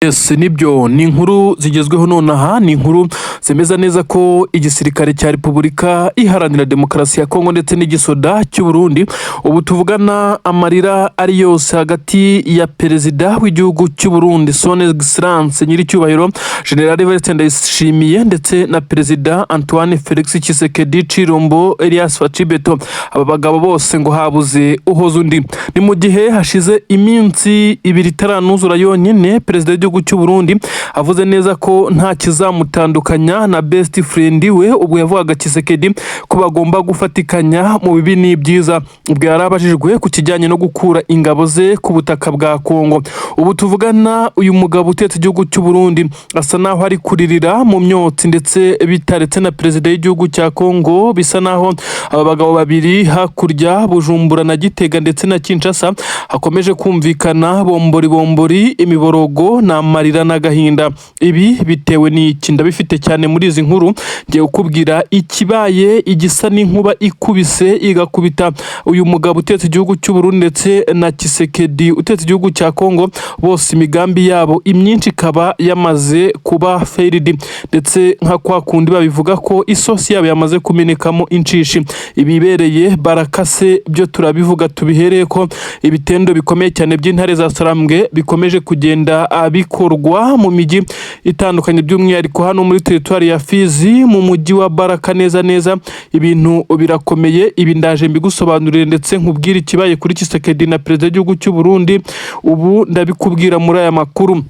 Yes, nibyo, ni inkuru zigezweho nonaha. Ni inkuru zemeza neza ko igisirikare cya Repubulika Iharanira Demokarasi ya Kongo ndetse n'igisoda cy'u Burundi ubu tuvugana amarira ari yose hagati ya perezida w'igihugu cy'u Burundi, Son Excellence Nyiricyubahiro General Evariste Ndayishimiye, ndetse na Perezida Antoine Felix Tshisekedi Tshilombo Elias Fatshi Beto. Aba bagabo bose ngo habuze uhoza undi. Ni mu gihe hashize iminsi 2 itaranuzura yonyine perezida w'igihugu cy'u Burundi avuze neza ko nta kizamutandukanya na best friend we, ubwo yavugaga Tshisekedi, ko bagomba gufatikanya mu bibi n'ibyiza, ubwo yari abajijwe ku kijyanye no gukura ingabo ze ku butaka bwa Kongo. Ubu tuvugana, uyu mugabo utetse igihugu cy'u Burundi asa naho ari kuririra mu myotsi, ndetse bitaretse na perezida w'igihugu cya Kongo. Bisa naho aba bagabo babiri hakurya Bujumbura na Gitega ndetse na Kinshasa hakomeje kumvikana bombori bombori, imiborogo n'amarira n'agahinda. Ibi bitewe n'iki? Ndabifite cyane muri izi nkuru. Ngiye kukubwira ikibaye igisa n'inkuba ikubise igakubita uyu mugabo utetse igihugu cy'u Burundi ndetse na Tshisekedi utetse igihugu cya Kongo, bose imigambi yabo imyinshi ikaba yamaze kuba failed, ndetse nka kwa kundi babivuga ko isosi yabo yamaze kumenekamo inshishi. Ibibereye barakase byo turabivuga, tubihereye ko ibitendo bikomeye cyane by'intare za Sarambwe bikomeje kugenda bikorwa mu mijyi itandukanye, by'umwihariko hano muri teritwari ya Fizi, mu mujyi wa Baraka neza neza. Ibintu birakomeye. Ibi ndaje mbigusobanurire, ndetse nkubwire ikibaye kuri Tshisekedi na perezida w'igihugu cy'u Burundi. Ubu ndabikubwira muri aya makuru.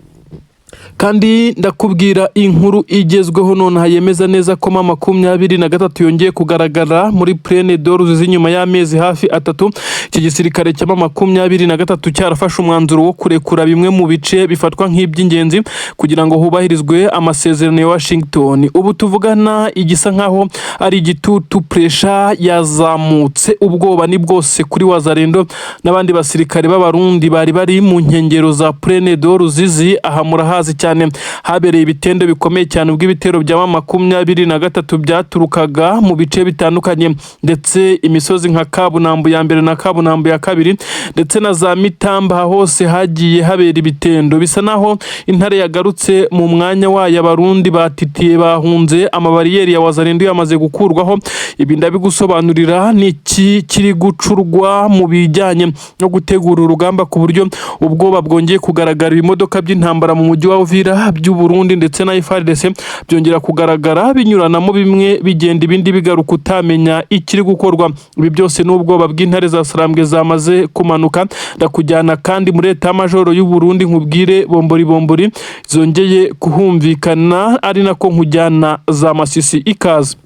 Kandi ndakubwira inkuru igezweho nonaha yemeza neza ko M23 yongeye kugaragara muri Plaine de Ruzizi nyuma y'amezi hafi 3 iki gisirikare cya M23 cyarafashe umwanzuro wo kurekura bimwe mu bice bifatwa nk'iby'ingenzi kugira ngo hubahirizwe amasezerano ya Washington. Ubu tuvugana, igisa nkaho ari igitutu, pressure yazamutse, ubwoba ni bwose kuri Wazalendo n'abandi basirikare b'Abarundi bari bari mu nkengero za Plaine de Ruzizi. Aha murahazi cyane, habereye ibitendo bikomeye cyane ubwo ibitero bya M23 byaturukaga mu bice bitandukanye, ndetse imisozi nka Kabunambu ya mbere na Kabunambu ya kabiri ndetse na za Mitamba, hose hagiye habera ibitendo. Bisa naho intare yagarutse mu mwanya wayo. Abarundi batitiye, bahunze, amabariyeri ya Wazalendo yamaze gukurwaho. Ibi ndabigusobanurira, ni iki kiri gucurwa mu bijyanye no gutegura urugamba, ku buryo ubwoba bwongeye kugaragara. Ibimodoka by'intambara mu mujyi wa Uvira by'u Burundi ndetse na FARDC byongera kugaragara binyuranamo, bimwe bigenda ibindi bigaruka, utamenya ikiri gukorwa. Ibi byose n'ubwoba bw'intare za Sarambwe zamaze kumanuka. Ndakujyana kandi muri état-major y'u Burundi, nkubwire bombori bombori zongeye kuhumvikana, ari nako nkujyana za Masisi. Ikaze.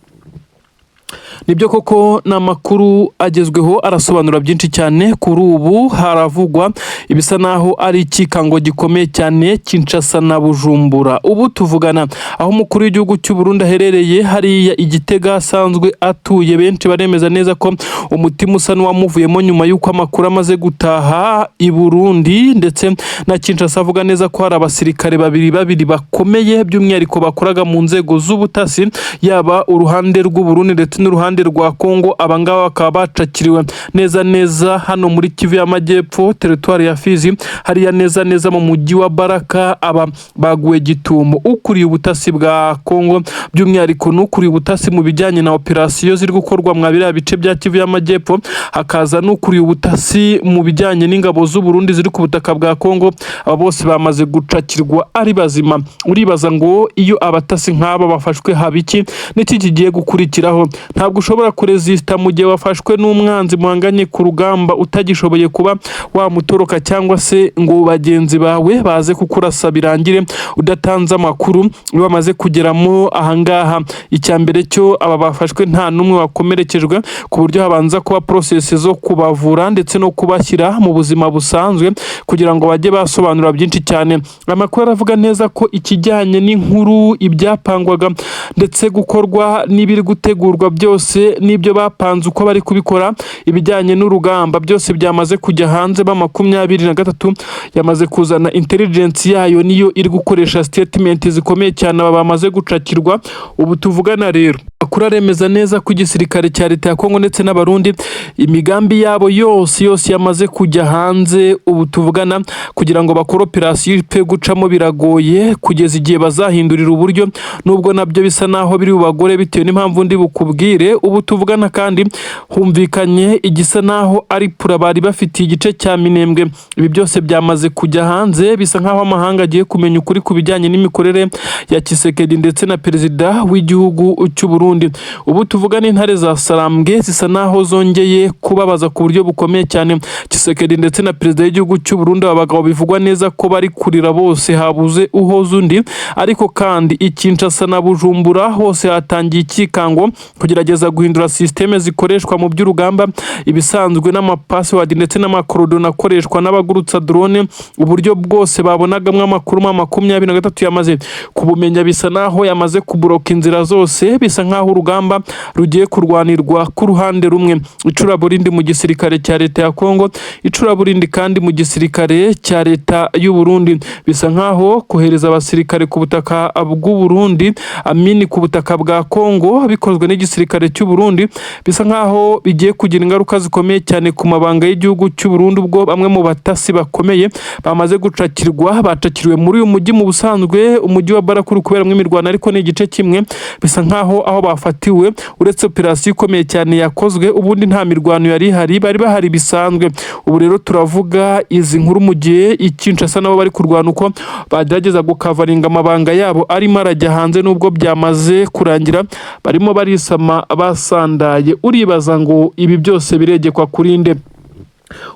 Nibyo koko, ni amakuru agezweho, arasobanura byinshi cyane. Kuri ubu haravugwa ibisa naho ari ikikango gikomeye cyane Kinshasa na Bujumbura. Ubu tuvugana, aho umukuru w'igihugu cy'u Burundi aherereye hariya i Gitega asanzwe atuye, benshi baremeza neza ko umutima usa n'uwamuvuyemo nyuma y'uko amakuru amaze gutaha i Burundi ndetse na Kinshasa avuga neza ko hari abasirikare babiri babiri bakomeye, by'umwihariko bakoraga mu nzego z'ubutasi, yaba uruhande rw'u Burundi ndetse n'uruhande rwa Kongo. Abangaba bakaba bacakiriwe neza neza hano muri Kivu y'Amajyepfo, teritwari ya Fizi, hariya neza neza mu mujyi wa Baraka. Aba baguwe gitumo ukuriye ubutasi bwa Kongo, by'umwihariko n'ukuriye ubutasi mu bijyanye na operasiyo ziri gukorwa mwa biriya bice bya Kivu y'Amajyepfo, hakaza n'ukuriye ubutasi mu bijyanye n'ingabo z'u Burundi ziri ku butaka bwa Kongo. Aba bose bamaze gucakirwa ari bazima. Uribaza ngo iyo abatasi nk'aba bafashwe haba iki? N'iki kigiye gukurikiraho? Ntabwo ushobora kurezisita mu gihe wafashwe n'umwanzi muhanganye ku rugamba, utagishoboye kuba wamutoroka cyangwa se ngo bagenzi bawe baze kukurasa, birangire udatanze amakuru. Iyo bamaze kugeramo ahangaha, icya mbere cyo aba bafashwe nta n'umwe wakomerekejwe, ku buryo habanza kuba process zo kubavura ndetse no kubashyira mu buzima busanzwe kugira ngo bajye basobanura byinshi cyane. Amakuru aravuga neza ko ikijyanye n'inkuru, ibyapangwaga ndetse gukorwa n'ibiri gutegurwa Byose n'ibyo bapanze uko bari kubikora, ibijyanye n'urugamba byose byamaze kujya hanze. M23 yamaze kuzana intelligence yayo, niyo iri gukoresha statement zikomeye cyane. Aba bamaze gucakirwa ubu tuvugana. Rero amakuru aremeza neza ko igisirikare cya leta ya Kongo ndetse n'Abarundi, imigambi yabo yose yose yamaze kujya hanze ubu tuvugana. Kugira ngo bakore operasiyo ipfe gucamo biragoye, kugeza igihe bazahindurira uburyo, nubwo nabyo bisa naho biri bubagore bitewe n'impamvu ndi bukubwire ubu tuvugana. Kandi humvikanye igisa naho ari plan bari bafitiye igice cya Minembwe. Ibi byose byamaze kujya hanze, bisa nkaho amahanga agiye kumenya ukuri ku bijyanye n'imikorere ya Tshisekedi ndetse na perezida w'igihugu cy'u Burundi. Ubu tuvugana, intare za Sarambwe zisa naho zongeye kubabaza ku buryo bukomeye cyane Tshisekedi ndetse na perezida w'igihugu cy'u Burundi. Aba bagabo bivugwa neza ko bari kurira bose, habuze uhoza undi. Ariko kandi i Kinshasa na Bujumbura hose hatangiye ikikango, kugerageza guhindura système zikoreshwa mu by'urugamba ibisanzwe, n'amapassword ndetse n'amacoordonnées akoreshwa n'abagurutsa drone. Uburyo bwose babonagamo amakuru, M23 yamaze kubumenya, bisa naho yamaze kuburoka inzira zose. Bisa nkaho urugamba rugiye kurwanirwa ku ruhande rumwe, icuraburindi mu gisirikare cya leta ya Kongo, icuraburindi kandi mu gisirikare cya leta y'u Burundi. Bisa nkaho kohereza abasirikare ku butaka bw'u Burundi, amini ku butaka bwa Kongo, bikozwe n'igisirikare cy'u Burundi, bisa nkaho bigiye kugira ingaruka zikomeye cyane ku mabanga y'igihugu cy'u Burundi, ubwo bamwe mu batasi bakomeye bamaze gucakirwa, bacakiriwe muri uyu mujyi. Mu busanzwe umujyi wa Barakuru kuberamo imirwano, ariko ni igice kimwe. Bisa nkaho aho bafatiwe, uretse operasiyo ikomeye cyane yakozwe, ubundi nta mirwano yari ihari, bari bahari bisanzwe. Ubu rero turavuga izi nkuru mu gihe i Kinshasa nabo bari kurwana uko bagerageza gukavaringa amabanga yabo arimo arajya hanze, nubwo byamaze kurangira barimo barisama basandaye. Uribaza ngo ibi byose biregekwa kuri nde?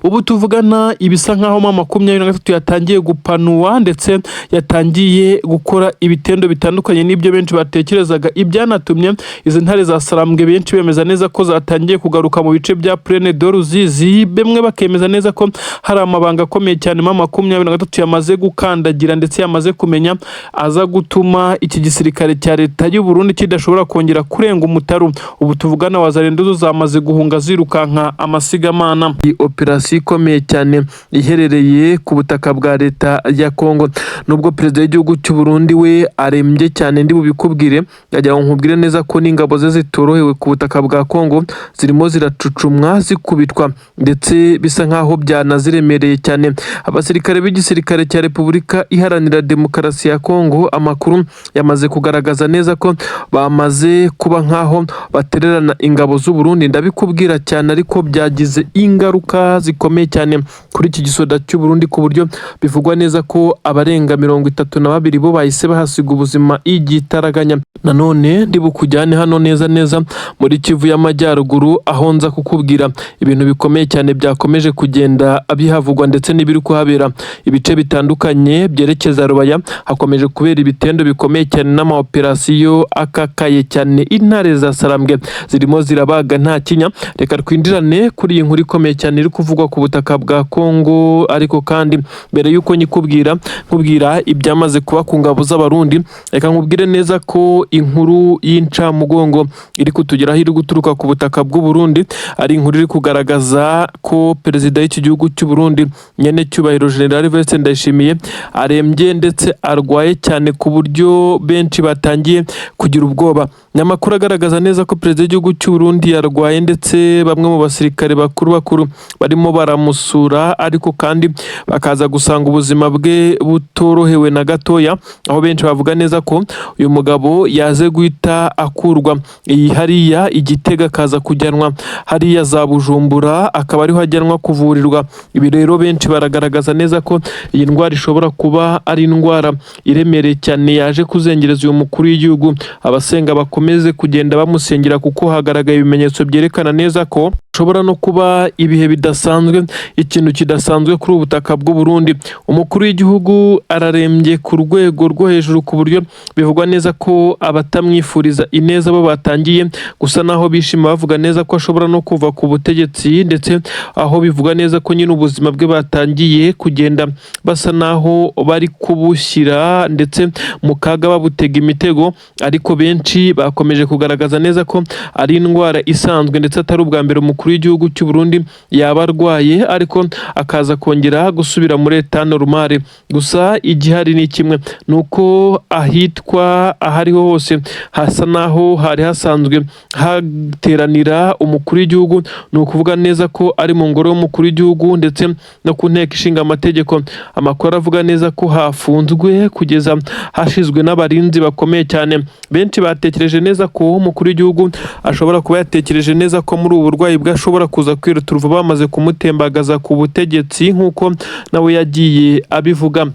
Ubu tuvugana, ibisa nkaho M23 yatangiye gupanuwa ndetse yatangiye gukora ibitendo bitandukanye n'ibyo benshi batekerezaga, ibyanatumye izi ntare za Sarambwe benshi bemeza neza ko zatangiye kugaruka mu bice bya Plaine de Ruzizi. Bamwe bakemeza neza ko hari amabanga akomeye cyane M23 yamaze gukandagira ndetse yamaze kumenya, aza gutuma iki gisirikare cya leta y'u Burundi kidashobora kongera kurenga umutaru. Ubu tuvugana, Wazalendo zo zamaze guhunga zirukanka amasigamana. Iyi operasiyo ikomeye cyane iherereye ku butaka bwa leta ya Kongo, nubwo perezida w'igihugu cy'u Burundi we arembye cyane, ndi bubikubwire. Ndagira ngo nkubwire neza ko n'ingabo ze zitorohewe ku butaka bwa Kongo, zirimo ziracucumwa, zikubitwa, ndetse bisa nkaho byanaziremereye cyane. Abasirikare b'igisirikare cya Repubulika Iharanira Demokarasi ya Kongo, amakuru yamaze kugaragaza neza ko bamaze kuba nkaho batererana ingabo z'u Burundi. Ndabikubwira cyane, ariko byagize ingaruka zikomeye cyane kuri iki gisoda cy'u Burundi, ku buryo bivugwa neza ko abarenga 32 bo bahise bahasiga ubuzima igitaraganya. Nanone ndi bukujyane hano neza neza muri Kivu y'Amajyaruguru, aho nza kukubwira ibintu bikomeye cyane byakomeje kugenda bihavugwa ndetse n'ibiri kuhabera. Ibice bitandukanye byerekeza Rubaya hakomeje kubera ibitendo bikomeye cyane n'amaoperasiyo akakaye cyane. Intare za Sarambwe zirimo zirabaga nta kinya. Reka twinjirane kuri iyi nkuru ikomeye cyane iri kuvugwa ku butaka bwa Kongo. Ariko kandi mbere y'uko nyikubwira, nkubwira ibyamaze kuba ku ngabo z'Abarundi, reka nkubwire neza ko inkuru y'incamugongo iri kutugeraho, iri guturuka ku butaka bw'u Burundi, ari inkuru iri kugaragaza ko perezida w'iki gihugu cy'u Burundi, nyene cyubahiro General Evariste Ndayishimiye, arembye ndetse arwaye cyane, ku buryo benshi batangiye kugira ubwoba. Ni amakuru agaragaza neza ko perezida w'igihugu cy'u Burundi yarwaye, ndetse bamwe mu basirikare bakuru bakuru barimo baramusura, ariko kandi bakaza gusanga ubuzima bwe butorohewe na gatoya, aho benshi bavuga neza ko uyu mugabo yaze guhita akurwa iyi hariya i Gitega, akaza kujyanwa hariya za Bujumbura, akaba ariho ajyanwa kuvurirwa. Ibi rero benshi baragaragaza neza ko iyi ndwara ishobora kuba ari indwara iremereye cyane yaje kuzengereza uyu mukuru w'igihugu. Abasenga bakomeze kugenda bamusengera, kuko hagaragaye ibimenyetso byerekana neza ko Hashobora no kuba ibihe bidasanzwe, ikintu kidasanzwe kuri ubu butaka bw'u Burundi. Umukuru w'igihugu ararembye ku rwego rwo hejuru, ku buryo bivugwa neza ko abatamwifuriza ineza bo batangiye gusa naho bishima, bavuga neza ko ashobora no kuva ku butegetsi, ndetse aho bivugwa neza ko nyine ubuzima bwe batangiye kugenda basa naho bari kubushyira ndetse mu kaga, babutega imitego. Ariko benshi bakomeje kugaragaza neza ko ari indwara isanzwe, ndetse atari ubwa mbere umukuru w'igihugu cy'u Burundi yaba arwaye, ariko akaza kongera gusubira muri état normal. Gusa igihari ni kimwe, ni uko ahitwa ahariho hose hasa naho hari hasanzwe hateranira umukuru w'igihugu, ni ukuvuga neza ko ari mu ngoro y'umukuru w'igihugu ndetse no ku nteko ishinga amategeko. Amakuru avuga neza ko hafunzwe kugeza hashizwe n'abarinzi bakomeye cyane. Benshi batekereje neza ko umukuru w'igihugu ashobora kuba yatekereje neza ko muri ubu burwayi bwe ashobora kuza kwiruta bamaze kumutembagaza ku butegetsi, nk'uko nawe yagiye abivuga.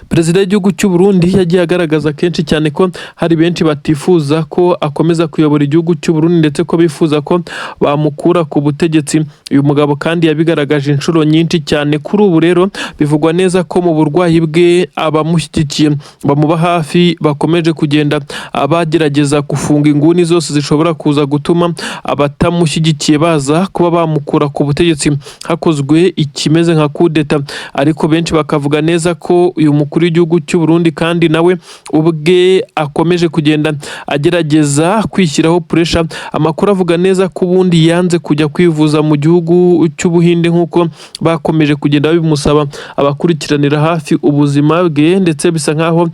Perezida w'igihugu cy'u Burundi yagiye agaragaza kenshi cyane ko hari benshi batifuza ko akomeza kuyobora igihugu cy'u Burundi, ndetse ko bifuza ko bamukura ku butegetsi. Uyu mugabo kandi yabigaragaje inshuro nyinshi cyane. Kuri ubu rero bivugwa neza ko mu burwayi bwe abamushyigikiye bamuba hafi bakomeje kugenda bagerageza gufunga inguni zose zishobora kuza gutuma abatamushyigikiye baza kuba bamukura ku butegetsi hakozwe ikimeze nka kudeta. Ariko benshi bakavuga neza ko uyu mukuru w'igihugu cy'u Burundi kandi nawe ubwe akomeje kugenda agerageza kwishyiraho pressure. Amakuru avuga neza ko ubundi yanze kujya kwivuza mu gihugu cy'Ubuhinde nk'uko bakomeje kugenda babimusaba abakurikiranira hafi ubuzima bwe, ndetse bisa nkaho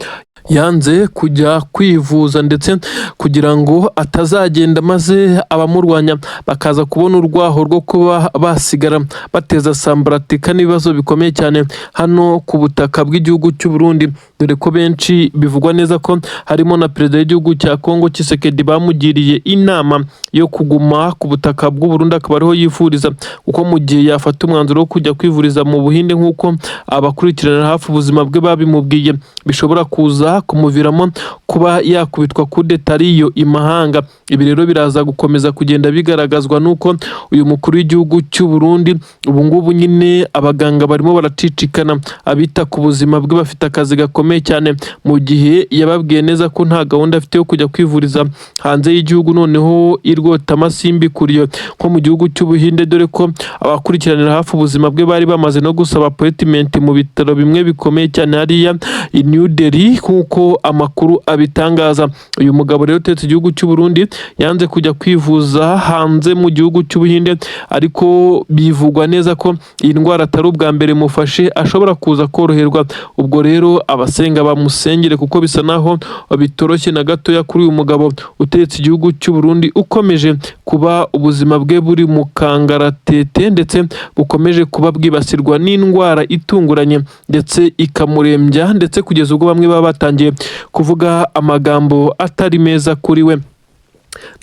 yanze kujya kwivuza, ndetse kugira ngo atazagenda maze abamurwanya bakaza kubona urwaho rwo kuba basigara bateza sambaratika n'ibibazo bikomeye cyane hano ku butaka bw'igihugu cy'u Burundi, dore ko benshi bivugwa neza ko harimo na perezida w'igihugu cya Kongo Tshisekedi bamugiriye inama yo kuguma ku butaka bw'u Burundi akaba ariho yivuriza, kuko mu gihe yafata umwanzuro wo kujya kwivuriza mu Buhinde nk'uko abakurikiranira hafi ubuzima bwe babimubwiye, bishobora kuza kumuviramo kuba yakubitwa kudeta ariyo imahanga. Ibi rero biraza gukomeza kugenda bigaragazwa n'uko uyu mukuru w'igihugu cy'u Burundi ubu ngubu nyine abaganga barimo baracicikana, abita ku buzima bwe bafite akazi gakomeye cyane, mu gihe yababwiye neza ko nta gahunda afite yo kujya kwivuriza hanze y'igihugu, noneho irwotamasimbi kuriyo nko mu gihugu cy'Ubuhinde, dore ko abakurikiranira hafi ubuzima bwe bari bamaze no gusaba appointment mu bitaro bimwe bikomeye cyane hariya i New Delhi, nk'uko amakuru abitangaza. Uyu mugabo rero utegetse igihugu cy'u Burundi yanze kujya kwivuza hanze mu gihugu cy'Ubuhinde, ariko bivugwa neza ko iyi ndwara atari ubwa mbere mufashe, ashobora kuza koroherwa. Ubwo rero abasenga bamusengere, kuko bisa naho bitoroshye na gatoya kuri uyu mugabo utegetse igihugu cy'u Burundi, ukomeje kuba ubuzima bwe buri mu kangaratete, ndetse bukomeje kuba bwibasirwa n'indwara itunguranye ndetse ikamurembya, ndetse kugeza ubwo bamwe baba batangiye kuvuga amagambo atari meza kuri we.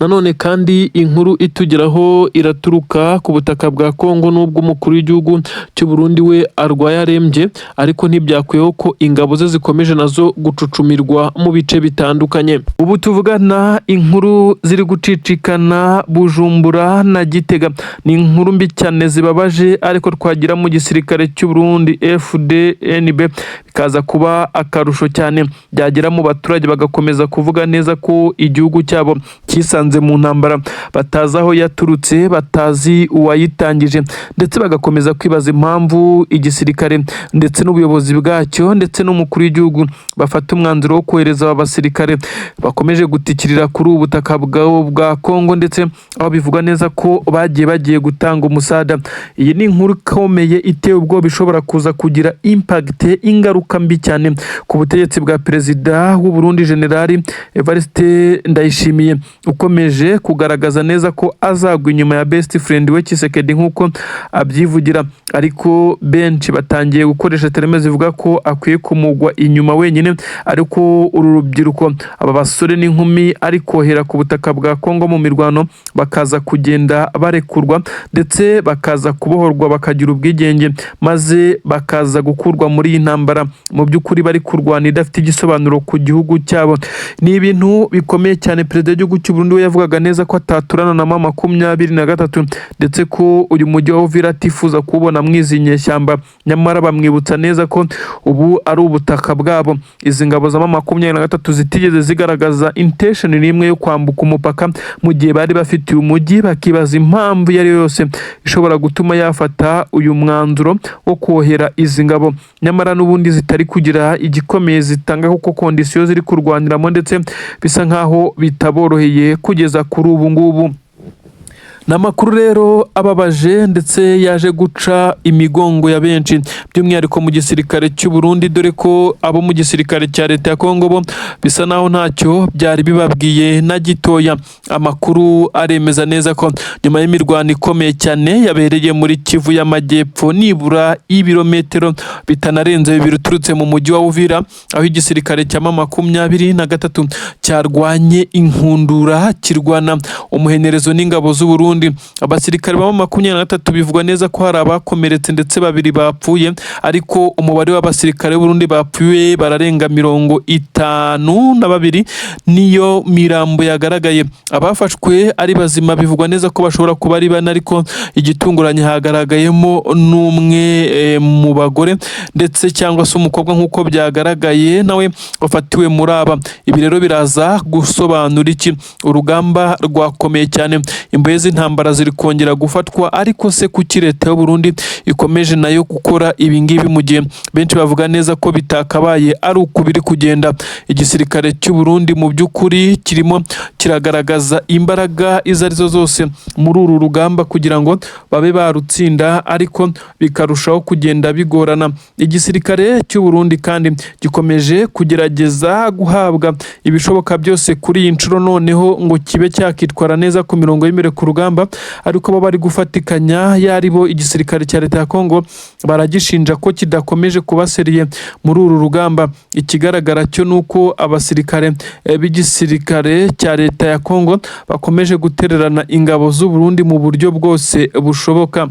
Nanone kandi inkuru itugeraho iraturuka ku butaka bwa Kongo. N'ubwo umukuru w'igihugu cy'u Burundi we arwaye arembye, ariko ntibyakuyeho ko ingabo ze zikomeje nazo gucucumirwa mu bice bitandukanye. Ubu tuvugana inkuru ziri gucicikana Bujumbura na Gitega ni inkuru mbi cyane zibabaje, ariko twagira mu gisirikare cy'u Burundi FDNB bikaza kuba akarusho cyane, byagera mu baturage bagakomeza kuvuga neza ko igihugu cyabo cyisanze mu ntambara batazi aho yaturutse, batazi uwayitangije, ndetse bagakomeza kwibaza impamvu igisirikare ndetse n'ubuyobozi bwacyo ndetse n'umukuru w'igihugu bafata umwanzuro wo kohereza aba basirikare bakomeje gutikirira kuri ubu butaka bwa Kongo, ndetse aho bivugwa neza ko bagiye gutanga umusada. Iyi ni inkuru ikomeye iteye ubwoba, ishobora kuza kugira impact, ingaruka mbi cyane ku butegetsi bwa perezida w'u Burundi General Evariste Ndayishimiye, ukomeje kugaragaza neza ko azagwa inyuma ya best friend we Tshisekedi nk'uko abyivugira. Ariko benshi batangiye gukoresha terme zivuga ko akwiye kumugwa inyuma wenyine, ariko uru rubyiruko, aba basore n'inkumi ari kohera ku butaka bwa Kongo mu mirwano, bakaza kugenda barekurwa ndetse bakaza kubohorwa, bakagira ubwigenge, maze bakaza gukurwa muri iyi ntambara mu by'ukuri bari kurwana idafite igisobanuro ku gihugu cyabo. Ni ibintu bikomeye cyane. Perezida w'igihugu cy'u cy'u Burundi we yavugaga neza ko ataturana na M23, ndetse ko uyu mujyi wa Uvira atifuza kuwubona mwizi nyeshyamba. Nyamara bamwibutsa neza ko ubu ari ubutaka bwabo. Izi ngabo za M23 zitigeze zigaragaza intention n'imwe yo kwambuka umupaka mu gihe bari bafitiye umujyi, bakibaza impamvu iyo ari yo yose ishobora gutuma yafata uyu mwanzuro wo kohera izi ngabo, nyamara n'ubundi zitari kugira igikomeye zitanga, kuko conditions ziri kurwaniramo ndetse bisa nkaho bitaboroheye kugeza kuri ubu ngubu. Ni amakuru rero ababaje ndetse yaje guca imigongo ya benshi, by'umwihariko mu gisirikare cy'u Burundi, dore ko abo mu gisirikare cya leta ya Kongo bo bisa naho ntacyo byari bibabwiye na gitoya. Amakuru aremeza neza ko nyuma y'imirwano ikomeye cyane yabereye muri Kivu y'Amajyepfo, nibura ibirometero bitanarenze 2 uturutse mu mujyi wa Uvira, aho igisirikare cya M23 cyarwanye inkundura, kirwana umuhenerezo n'ingabo z'u Burundi. Abasirikare ba M23 bivugwa neza ko hari abakomeretse ndetse babiri bapfuye, ariko umubare w'abasirikare b'Uburundi bapfuye bararenga 52, niyo mirambo yagaragaye. Abafashwe ari bazima bivugwa neza ko bashobora kuba ari bane, ariko igitunguranye hagaragayemo n'umwe mu bagore ndetse cyangwa se umukobwa, nk'uko byagaragaye, nawe wafatiwe muri aba. Ibi rero biraza gusobanura iki? Urugamba rwakomeye cyane, imbohe z'intambara ziri kongera gufatwa, ariko se kuki leta y'u Burundi ikomeje nayo gukora ibi ngibi mu gihe benshi bavuga neza ko bitakabaye ari uku biri kugenda? Igisirikare cy'u Burundi mu by'ukuri kirimo kiragaragaza imbaraga izo arizo zose muri uru rugamba kugira ngo babe barutsinda, ariko bikarushaho kugenda bigorana. Igisirikare cy'u Burundi kandi gikomeje kugerageza guhabwa ibishoboka byose kuri iyi nshuro noneho ngo kibe cyakitwara neza ku mirongo y'imbere ku rugamba, ariko bo bari gufatikanya yaribo igisirikare cya leta ya Kongo baragishinja ko kidakomeje kuba sérieux muri uru rugamba. Ikigaragara cyo ni uko abasirikare b'igisirikare cya leta ya Kongo bakomeje gutererana ingabo z'u Burundi mu buryo bwose bushoboka.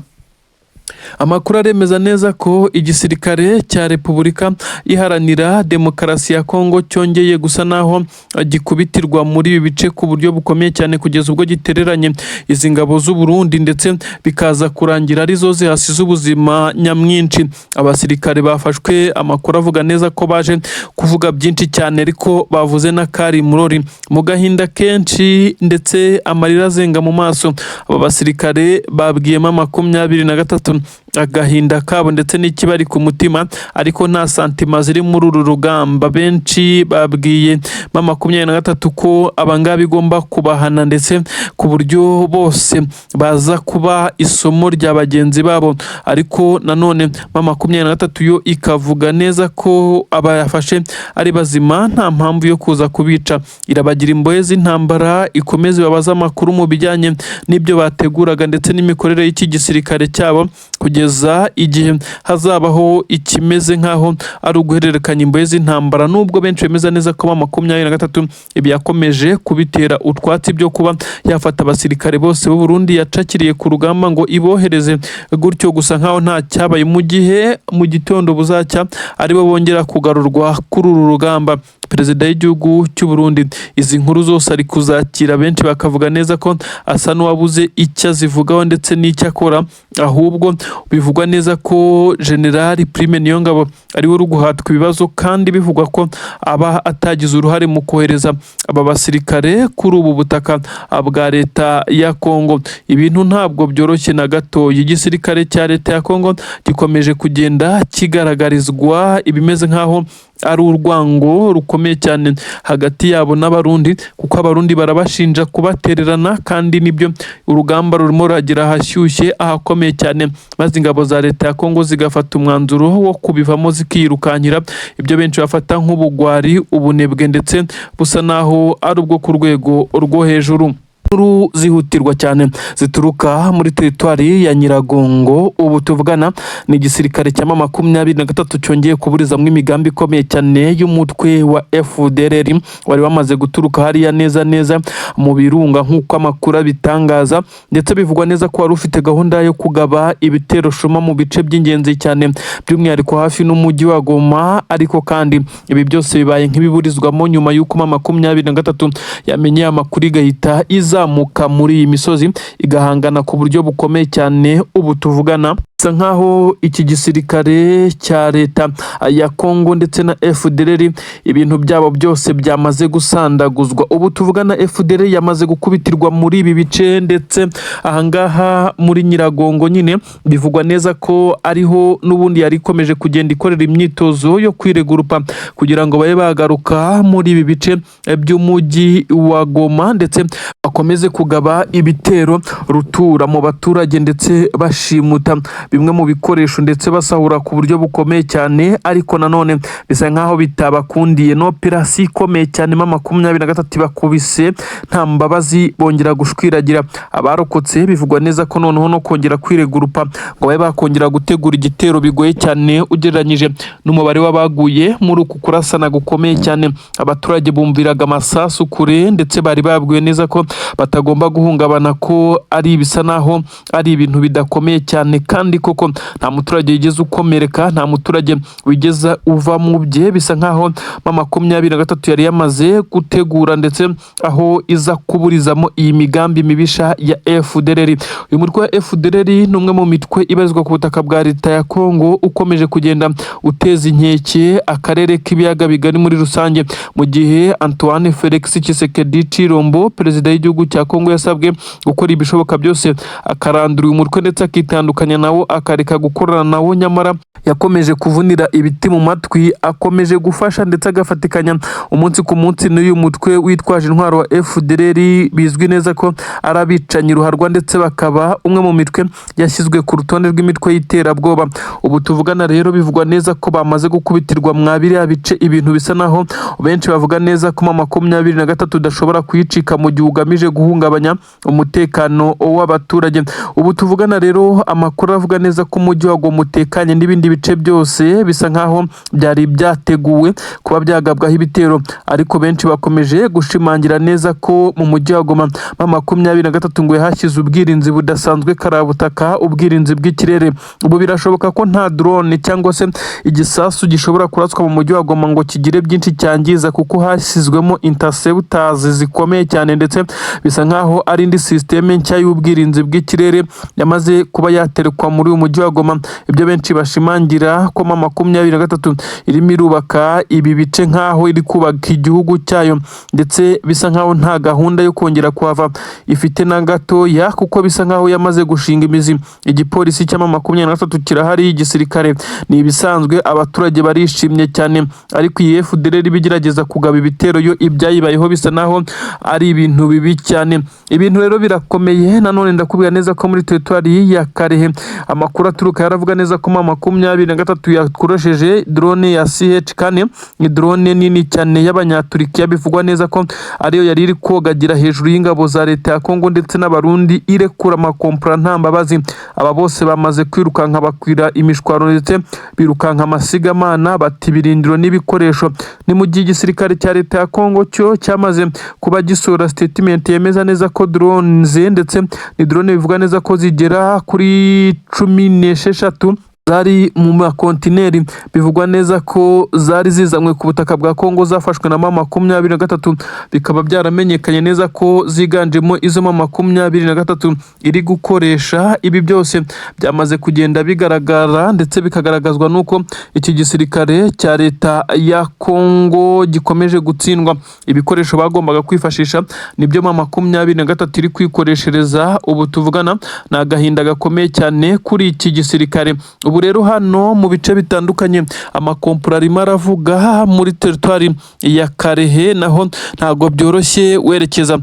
Amakuru aremeza neza ko igisirikare cya Repubulika Iharanira Demokarasi ya Kongo cyongeye gusa naho gikubitirwa muri ibi bice ku buryo bukomeye cyane, kugeza ubwo gitereranye izi ngabo z'u Burundi, ndetse bikaza kurangira arizo zihasize ubuzima nyamwinshi. Abasirikare bafashwe, amakuru avuga neza ko baje kuvuga byinshi cyane, ariko bavuze n'akari murori mu gahinda kenshi ndetse amarira azenga mu maso. Aba basirikare babwiyemo 23 agahinda kabo ndetse n'ikibari ku mutima, ariko nta sentiments ziri muri uru rugamba. Benshi babwiye M23 ko abangaba igomba kubahana, ndetse ku buryo bose baza kuba isomo rya bagenzi babo. Ariko nanone M23 yo ikavuga neza ko abayafashe ari bazima nta mpamvu yo kuza kubica, irabagira imbohe z'intambara, ikomeze babaze amakuru mu bijyanye n'ibyo bateguraga ndetse n'imikorere y'iki gisirikare cyabo, kugeza igihe hazabaho ikimeze nk'aho ari uguhererekanya imbohe z'intambara, nubwo benshi bemeza neza ko M23 ibi yakomeje kubitera utwatsi byo kuba yafata abasirikare bose b'u Burundi yacakiriye ku rugamba ngo ibohereze gutyo gusa nk'aho nta cyabaye, mu gihe mu gitondo buzacya aribo bongera kugarurwa kuri uru rugamba. Perezida w'igihugu cy'u Burundi izi nkuru zose ari kuzakira, benshi bakavuga neza ko asa n'uwabuze icyo azivugaho ndetse n'icyo akora. Ahubwo bivugwa neza ko General Prime Niyongabo ariwe uri guhatwa ibibazo, kandi bivugwa ko aba atagize uruhare mu kohereza aba basirikare kuri ubu butaka bwa leta ya Kongo. Ibintu ntabwo byoroshye na gatoya. Igisirikare cya leta ya Kongo gikomeje kugenda kigaragarizwa ibimeze nk'aho ari urwango rukomeye cyane hagati yabo n'Abarundi, kuko Abarundi barabashinja kubatererana, kandi nibyo, urugamba rurimo ruragira ahashyushye, ahakomeye cyane, maze ingabo za leta ya Kongo zigafata umwanzuro wo kubivamo zikirukankira, ibyo benshi bafata nk'ubugwari, ubunebwe, ndetse busa naho ari ubwo ku rwego rwo hejuru. Inkuru zihutirwa cyane zituruka muri teritwari ya Nyiragongo. Ubu tuvugana ni igisirikare cya M23 cyongeye kuburizamwo imigambi ikomeye cyane y'umutwe wa FDLR wari wamaze guturuka hariya neza neza mu birunga, nk'uko amakuru abitangaza. Ndetse bivugwa neza ko wari ufite gahunda yo kugaba ibitero shuma mu bice by'ingenzi cyane, by'umwihariko hafi n'umujyi wa Goma. Ariko kandi ibi byose bibaye nk'ibiburizwamo nyuma y'uko M23 yamenye amakuru, igahita izamuka muri iyi misozi, igahangana ku buryo bukomeye cyane. Ubu tuvugana bisa nkaho iki gisirikare cya leta ya Congo ndetse na FDLR ibintu byabo byose byamaze gusandaguzwa. Ubu tuvugana FDLR yamaze gukubitirwa muri ibi bice, ndetse ahangaha muri Nyiragongo nyine bivugwa neza ko ariho n'ubundi yari ikomeje kugenda ikorera imyitozo yo kwiregurupa kugira ngo babe bagaruka muri ibi bice by'umujyi wa Goma, ndetse bakomeze kugaba ibitero rutura mu baturage, ndetse bashimuta bimwe mu bikoresho, ndetse basahura ku buryo bukomeye cyane. Ariko nanone bisa nkaho bitabakundiye. No operasiyo ikomeye cyane M23 bakubise nta mbabazi, bongera gushwiragira abarokotse. Bivugwa neza ko noneho no kongera kwiregurupa ngo babe bakongera gutegura igitero bigoye cyane, ugereranyije n'umubare w'abaguye muri uku kurasana gukomeye cyane. Abaturage bumviraga amasasu kure, ndetse bari babwiwe neza ko batagomba guhungabana, ko ari ibisa naho ari ibintu bidakomeye cyane. Kandi koko nta muturage wigeze ukomereka, nta muturage wigeze uva mu bye. Bisa nkaho M23 yari yamaze gutegura ndetse aho iza kuburizamo iyi migambi mibisha ya FDLR. Uyu mutwe wa FDLR ni umwe mu mitwe ibarizwa ku butaka bwa leta ya Congo ukomeje kugenda uteza inkeke akarere k'ibiyaga bigari muri rusange, mu gihe Antoine Felix Tshisekedi Tshilombo, perezida w'igihugu cya Congo, yasabwe gukora ibishoboka byose akarandura uyu mutwe, ndetse akitandukanya nawo, akareka gukorana nawo. Nyamara yakomeje kuvunira ibiti mu matwi, akomeje gufasha ndetse agafatikanya umunsi ku munsi n'uyu mutwe witwaje intwaro wa FDLR, bizwi neza ko ari abicanyi ruharwa, ndetse bakaba umwe mu mitwe yashyizwe ku rutonde rw'imitwe y'iterabwoba. Ubu tuvugana rero bivugwa neza ko bamaze gukubitirwa mwa biriya bice. Ibintu bisa naho benshi bavuga neza ko M23 udashobora kuyicika mu gihe ugamije guhungabanya umutekano w'abaturage. Ubu tuvugana rero amakuru avuga neza ko umujyi wa Goma utekanye, n'ibindi bice byose bisa nkaho byari byateguwe kuba byagabwaho ibitero. Ariko benshi bakomeje gushimangira neza ko mu mujyi wa Goma M23 ngo yahashyize ubwirinzi budasanzwe karabutaka, ubwirinzi bw'ikirere. Ubu birashoboka ko nta drone cyangwa se igisasu gishobora kuraswa mu mujyi wa Goma ngo kigire byinshi cyangiza, kuko hashyizwemo interceptors zikomeye cyane, ndetse bisa nkaho ari indi système nshya y'ubwirinzi bw'ikirere yamaze kuba yaterekwa muri uyu mujyi wa Goma. Ibyo benshi bashimangira ko M23 irimo irubaka ibi bice nkaho iri kubaka igihugu cyayo, ndetse bisa nkaho nta gahunda yo kongera kuhava ifite na gatoya, kuko bisa nkaho yamaze gushinga imizi. Igipolisi cya M23 kirahari, igisirikare ni ibisanzwe, abaturage barishimye cyane. Ariko iyi FDLR iba igerageza kugaba ibitero, yo ibyayibayeho bisa naho ari ibintu bibi cyane. Ibintu rero birakomeye. Nanone ndakubwira neza ko muri teritwari ya Kalehe amakuru aturuka yaravuga neza ko M23 yakoresheje drone ya CH4. Ni drone nini cyane y'Abanyaturikiya, bivugwa neza ko ariyo yari iri kogagira hejuru y'ingabo za leta ya Kongo ndetse n'Abarundi, irekura amakompora nta mbabazi. Aba bose bamaze kwirukanka bakwira imishwaro, ndetse birukanka amasigamana, bata ibirindiro n'ibikoresho. Ni mu gihe igisirikare cya leta ya Kongo cyo cyamaze kuba gisohora statement yemeza neza ko drones, ndetse ni drone bivuga neza ko zigera kuri 16 zari mu makontineri, bivugwa neza ko zari zizanywe ku butaka bwa Kongo, zafashwe na M23, bikaba byaramenyekanye neza ko ziganjemo izo M23 iri gukoresha. Ibi byose byamaze kugenda bigaragara, ndetse bikagaragazwa n'uko iki gisirikare cya leta ya Kongo gikomeje gutsindwa. Ibikoresho bagombaga kwifashisha nibyo M23 iri kwikoreshereza ubu tuvugana. Ni agahinda gakomeye cyane kuri iki gisirikare. Ubu rero hano mu bice bitandukanye amakompura arimo aravuga. Muri teritwari ya Kalehe naho ntabwo byoroshye, werekeza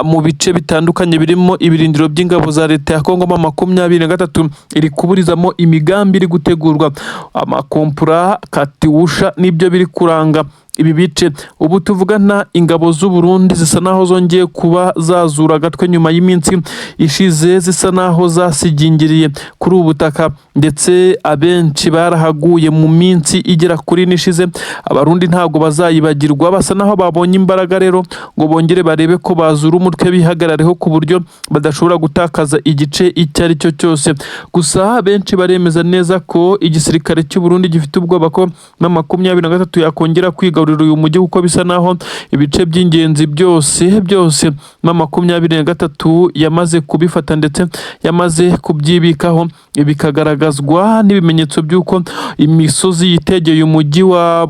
mu bice bitandukanye birimo ibirindiro by'ingabo za leta ya Kongo, M23 iri kuburizamo imigambi iri gutegurwa. Amakompura, katiwusha nibyo biri kuranga Ibi bice ubu tuvugana, ingabo z'u Burundi zisa naho zongeye kuba zazura agatwe nyuma y'iminsi ishize zisa naho zasigingiriye kuri ubu butaka, ndetse abenshi barahaguye mu minsi igera kuri ine ishize. Abarundi ntabwo bazayibagirwa. Basa naho babonye imbaraga rero ngo bongere barebe ko bazura umutwe, bihagarareho ku buryo badashobora gutakaza igice icyo ari cyo cyose. Gusa benshi baremeza neza ko igisirikare cy'u Burundi gifite ubwoba ko na 23 yakongera kwigarurira uyu mujyi, kuko bisa naho ibice by'ingenzi byose byose na 23 yamaze kubifata ndetse yamaze kubyibikaho. Ibi bikagaragazwa n'ibimenyetso by'uko imisozi yitegeye umujyi wa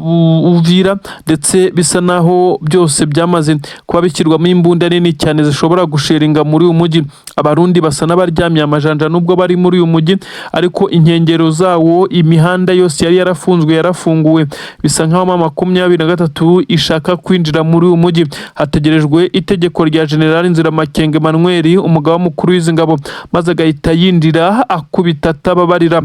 Uvira, ndetse bisa naho byose byamaze kuba bishyirwamo imbunda nini cyane zishobora gusheringa muri uyu mujyi. Abarundi basa n'abaryamye amajanja nubwo bari muri uyu mujyi, ariko inkengero zawo imihanda yose yari yarafunzwe yarafunguwe. Bisa nkaho 23 ishaka kwinjira muri uyu mujyi. Hategerejwe itegeko rya General Nziramakenga Emmanuel, umugaba mukuru w'izi ngabo, maze agahita yinjira akubita atababarira.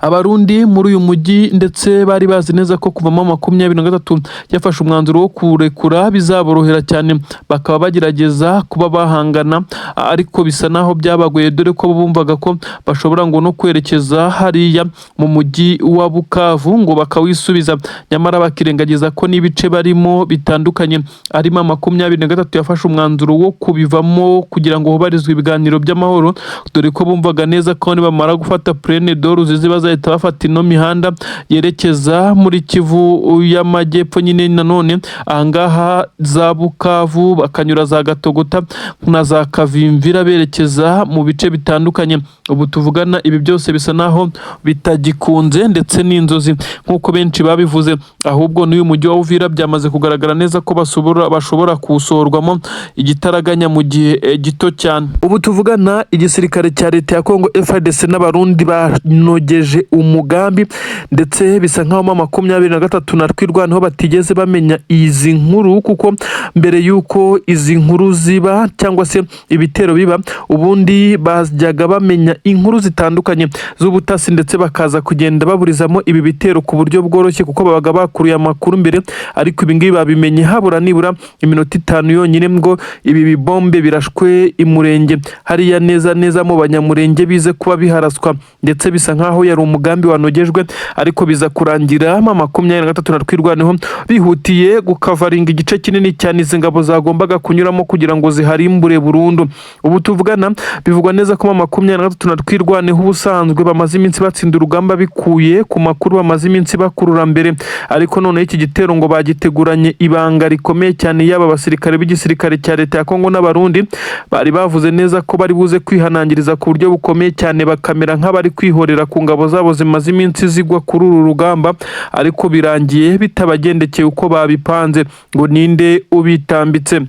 Abarundi muri uyu mujyi ndetse bari bazi neza ko kuvamo 23 yafashe umwanzuro wo kurekura bizaborohera cyane, bakaba bagerageza kuba bahangana, ariko bisa naho byabagoye, dore ko bumvaga ko bashobora ngo no kwerekeza hariya mu mujyi wa Bukavu ngo bakawisubiza, nyamara bakirengagiza ko n'ibice barimo bitandukanye arimo 23 yafashe umwanzuro wo kubivamo kugira ngo hubarizwe ibiganiro by'amahoro, dore ko bumvaga neza ko nibamara gufata Plaine de Ruzizi bazahita bafata ino mihanda yerekeza muri Kivu y'Amajyepfo nyine, nanone ahangaha za Bukavu, bakanyura za Gatogota na za Kavimvira berekeza mu bice bitandukanye. Ubu tuvugana ibi byose bisa naho bitagikunze, ndetse n'inzozi nk'uko benshi babivuze. Ahubwo n'uyu mujyi wa Uvira byamaze kugaragara neza ko bashobora kuwusohorwamo igitaraganya mu gihe gito cyane. Ubu tuvugana igisirikare cya leta ya Kongo FARDC n'Abarundi banogeje umugambi, ndetse bisa nkaho 23 na Twirwaneho batigeze bamenya izi nkuru, kuko mbere y'uko izi nkuru ziba cyangwa se ibitero biba, ubundi bajyaga bamenya inkuru zitandukanye z'ubutasi, ndetse bakaza kugenda baburizamo ibi bitero ku buryo bworoshye, kuko babaga bakuruye amakuru mbere. Ariko ibi ngibi babimenye habura nibura iminota 5 yonyine ngo ibi bibombe birashwe imurenge hariya neza neza mu Banyamurenge, bize kuba biharaswa, ndetse bisa nkaho yari umugambi wanogejwe, ariko biza kurangira 23 na Twirwaneho bihutiye gukavaringa igice kinini cyane izi ngabo zagombaga kunyuramo kugira ngo ziharimbure burundu. Ubu tuvugana bivugwa neza ko 23 na Twirwaneho ubusanzwe bamaze iminsi batsinda urugamba bikuye ku makuru bamaze iminsi bakurura mbere, ariko noneho iki gitero ngo bagiteguranye ibanga rikomeye cyane. Yaba abasirikare b'igisirikare cya leta ya Kongo n'Abarundi bari bavuze neza ko bari buze kwihanangiriza ku buryo bukomeye cyane, bakamera nk'abari kwihorera ku ngabo zabo zimaze iminsi zigwa kuri uru rugamba, ariko birangiye bitabagendekeye uko babipanze. Ngo ninde ubitambitse?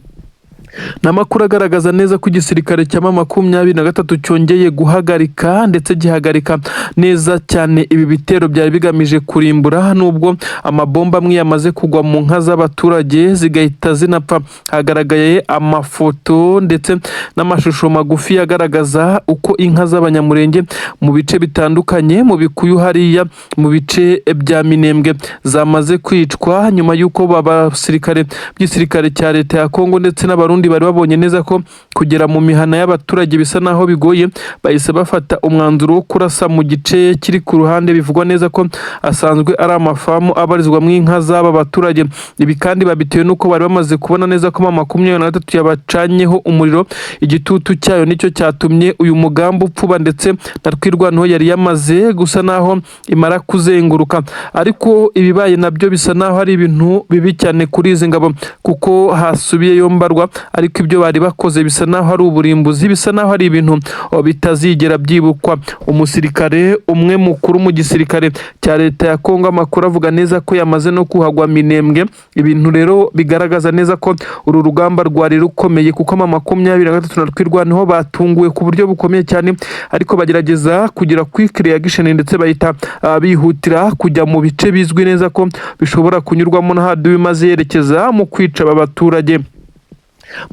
Ni amakuru agaragaza neza ko igisirikare cya 23 cyongeye guhagarika, ndetse gihagarika neza cyane ibi bitero byari bigamije kurimbura, nubwo amabomba amwe yamaze kugwa mu nka z'abaturage zigahita zinapfa. Hagaragaye amafoto ndetse n'amashusho magufi agaragaza uko inka z'Abanyamurenge mu bice bitandukanye, mu bikuyu hariya mu bice bya Minembwe, zamaze kwicwa nyuma y'uko abasirikare b'igisirikare cya leta ya Kongo ndetse n'Abarundi bari babonye neza ko kugera mu mihana y'abaturage bisa naho bigoye, bahise bafata umwanzuro wo kurasa mu gice kiri ku ruhande, bivugwa neza ko asanzwe ari amafamu abarizwamo inka z'aba baturage. Ibi kandi babitewe n'uko bari bamaze kubona neza ko 23 yabacanyeho umuriro. Igitutu cyayo nicyo cyatumye uyu mugambi upfuba, ndetse na Twirwaneho yari yamaze gusa naho imara kuzenguruka. Ariko ibibaye nabyo bisa naho ari ibintu bibi cyane kuri izi ngabo, kuko hasubiyeyo mbarwa, ariko ibyo bari bakoze bisa naho ari uburimbuzi, bisa naho ari ibintu bitazigera byibukwa. Umusirikare umwe mukuru mu gisirikare cya leta ya Kongo, amakuru avuga neza ko yamaze no kuhagwa Minembwe. Ibintu rero bigaragaza neza ko uru rugamba rwari rukomeye, kuko 23 na Twirwaneho batunguwe ku buryo bukomeye cyane, ariko bagerageza kugira quick reaction, ndetse bahita bihutira kujya mu bice bizwi neza ko bishobora kunyurwamo na haduyi, maze yerekeza mu kwica aba baturage.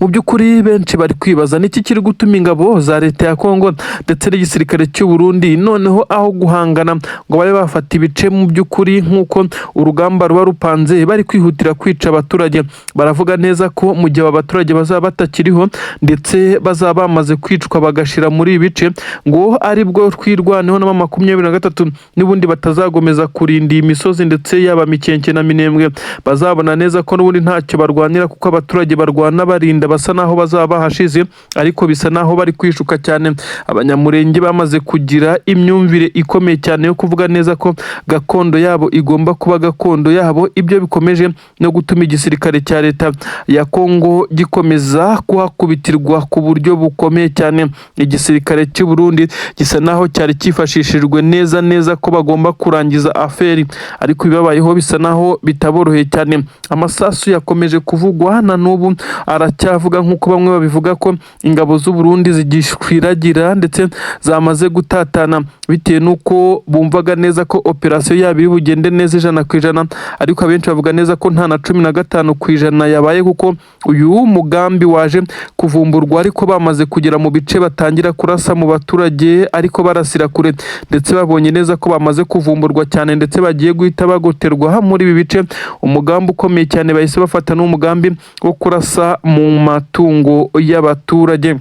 Mu by'ukuri benshi bari kwibaza niki kiri gutuma ingabo za leta ya Kongo ndetse n'igisirikare cy'u Burundi noneho aho guhangana ngo babe bafata ibice mu by'ukuri nk'uko urugamba ruba rupanze, bari kwihutira kwica abaturage. Baravuga neza ko mu gihe aba baturage bazaba batakiriho ndetse bazaba bamaze kwicwa bagashira muri ibi bice, ngo aribwo Twirwaneho na 23 n'ubundi batazagomeza kurinda iyi misozi, ndetse yaba Mikenke na Minembwe bazabona neza ko n'ubundi ntacyo barwanira, kuko abaturage barwana barinda basa naho bazaba bahashize. Ariko bisa naho bari kwishuka cyane. Abanyamurenge bamaze kugira imyumvire ikomeye cyane yo kuvuga neza ko gakondo yabo igomba kuba gakondo yabo. Ibyo bikomeje no gutuma igisirikare cya leta ya Kongo gikomeza kuhakubitirwa ku buryo bukomeye cyane. Igisirikare cy'u Burundi gisa naho cyari cyifashishijwe neza neza ko bagomba kurangiza affaire, ariko ibibabayeho bisa naho bitaboroheye cyane. Amasasu yakomeje kuvugwa na n'ubu aracyavuga, nk'uko bamwe babivuga ko ingabo z'u Burundi zigishwiragira ndetse zamaze gutatana, bitewe n'uko bumvaga neza ko operasiyo yabo iri bugende neza 100%, ariko abenshi bavuga neza ko nta na 15% yabaye, kuko uyu mugambi waje kuvumburwa ariko bamaze kugera mu bice batangira kurasa mu baturage, ariko barasira kure, ndetse babonye neza ko bamaze kuvumburwa cyane ndetse bagiye guhita bagoterwa muri ibi bice. Umugambi ukomeye cyane bahise bafata n'umugambi wo kurasa mu matungo y'abaturage.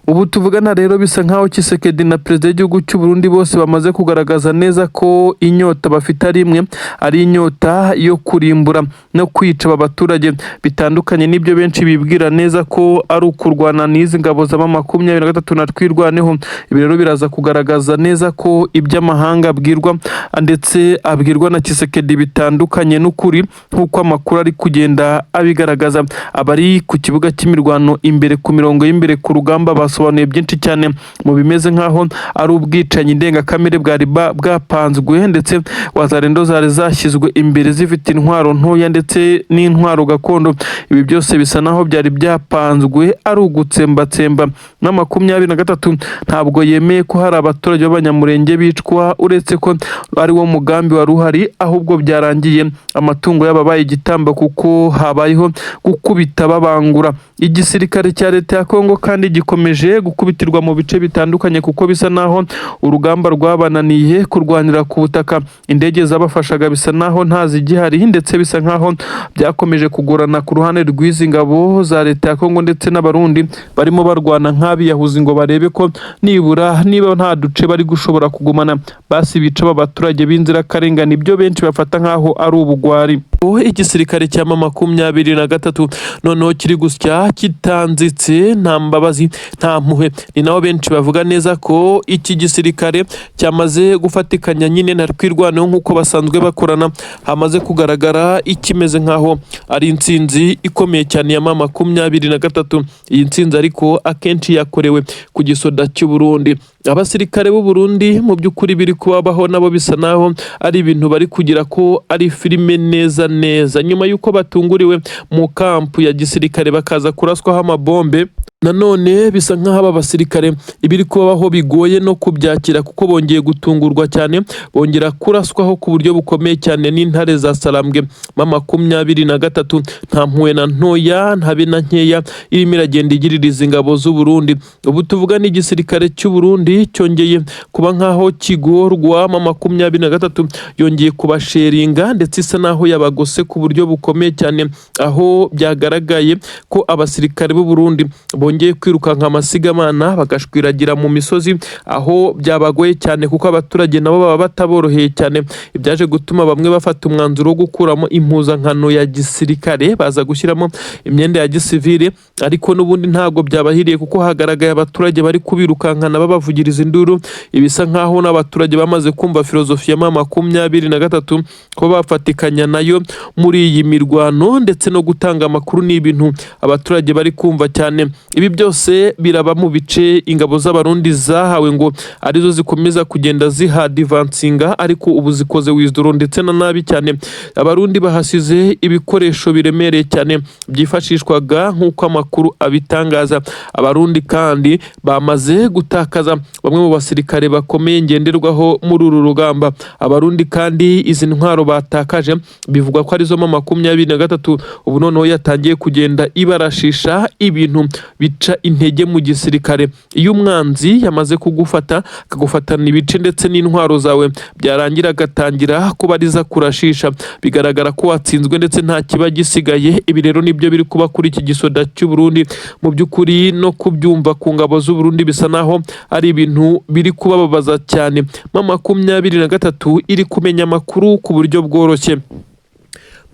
Ubu tuvugana rero bisa nkaho Tshisekedi na perezida w'igihugu cy'u Burundi bose bamaze kugaragaza neza ko inyota bafite ari imwe, ari inyota yo kurimbura no kwica aba baturage, bitandukanye n'ibyo benshi bibwira neza ko ari ukurwana n'izi ngabo za 23 na Twirwaneho. Ibi rero biraza kugaragaza neza ko iby'amahanga abwirwa ndetse abwirwa na Tshisekedi bitandukanye n'ukuri, nk'uko amakuru ari kugenda abigaragaza. Abari ku kibuga cy'imirwano imbere ku mirongo y'imbere ku rugamba basobanuye byinshi cyane mu bimeze nk'aho ari ubwicanyi ndengakamere bwari bwapanzwe, ndetse wazarendo zari zashyizwe imbere zifite intwaro ntoya ndetse n'intwaro gakondo. Ibi byose bisa naho byari byapanzwe ari ugutsembatsemba. Na 23 ntabwo yemeye ko hari abaturage b'Abanyamurenge bicwa, uretse ko ari wo mugambi wari uhari, ahubwo byarangiye amatungo yababaye igitambo kuko habayeho gukubita babangura. Igisirikare cya leta ya Kongo kandi gikomeje gukubitirwa mu bice bitandukanye, kuko bisa naho urugamba rwabananiye kurwanira ku butaka. Indege zabafashaga bisa naho nta zigihari, ndetse bisa nkaho byakomeje kugorana ku ruhande rw'izi ngabo za leta ya Kongo ndetse n'Abarundi barimo barwana nk'abiyahuzi ngo barebe ko nibura niba nta duce bari gushobora kugumana, basi bica aba baturage b'inzirakarengane, ibyo benshi bafata nkaho ari ubugwari. Igisirikare cya 23 noneho kiri gusya kitanzitse, nta mbabazi, nta mpuhwe. Ni naho benshi bavuga neza ko iki gisirikare cyamaze gufatikanya nyine na Twirwaneho nk'uko basanzwe bakorana. Hamaze kugaragara ikimeze nkaho ari intsinzi ikomeye cyane ya 23. Iyi ntsinzi ariko akenshi yakorewe ku gisoda cy'u Burundi. Abasirikare b'u Burundi mu by'ukuri biri kubabaho nabo bisa naho ari ibintu bari kugira ko ari filime neza neza, nyuma y'uko batunguriwe mu kampu ya gisirikare bakaza kuraswaho amabombe. Nanone bisa nk'aho aba basirikare ibiri kubabaho bigoye no kubyakira, kuko bongeye gutungurwa cyane, bongera kuraswaho ku buryo bukomeye cyane n'intare za Sarambwe. 23 nta mpuhwe na ntoya ntabe na nkeya irimo iragenda igirira ingabo z'u Burundi. Ubu tuvuga n'igisirikare cy'u Burundi cyongeye kuba nk'aho kigorwa. 23 yongeye kubasheringa ndetse isa naho yabagose ku buryo bukomeye cyane, aho byagaragaye ko abasirikare b'u Burundi bongeye kwirukanka amasigamana bagashwiragira mu misozi, aho byabagoye cyane kuko abaturage nabo baba bataboroheye cyane. Ibyaje gutuma bamwe bafata umwanzuro wo gukuramo impuzankano ya gisirikare, baza gushyiramo imyenda ya gisivile, ariko n'ubundi ntabwo byabahiriye kuko hagaragaye abaturage bari kubirukankana babavugiriza induru. Ibisa nkaho n'abaturage bamaze kumva filozofi ya 23, ko bafatikanya nayo muri iyi mirwano ndetse no gutanga amakuru ni ibintu abaturage bari kumva cyane. Ibi byose biraba mu bice ingabo z'Abarundi zahawe ngo arizo zikomeza kugenda zihadivansinga, ariko ubu zikoze withdraw ndetse na nabi cyane. Abarundi bahasize ibikoresho biremereye cyane byifashishwaga, nk'uko amakuru abitangaza. Abarundi kandi bamaze gutakaza bamwe mu basirikare bakomeye ngenderwaho muri uru rugamba. Abarundi kandi izi ntwaro batakaje bivugwa ko arizo M23 ubu noneho yatangiye kugenda ibarashisha ibintu bica intege mu gisirikare. Iyo umwanzi yamaze kugufata, akagufatana ibice ndetse n'intwaro zawe, byarangira agatangira kubariza kurashisha, bigaragara ko watsinzwe ndetse nta kiba gisigaye. Ibi rero nibyo biri kuba kuri iki gisoda cy'u Burundi. Mu by'ukuri no kubyumva ku ngabo z'u Burundi bisa naho ari ibintu biri kubababaza cyane. M23 iri kumenya amakuru ku buryo bworoshye.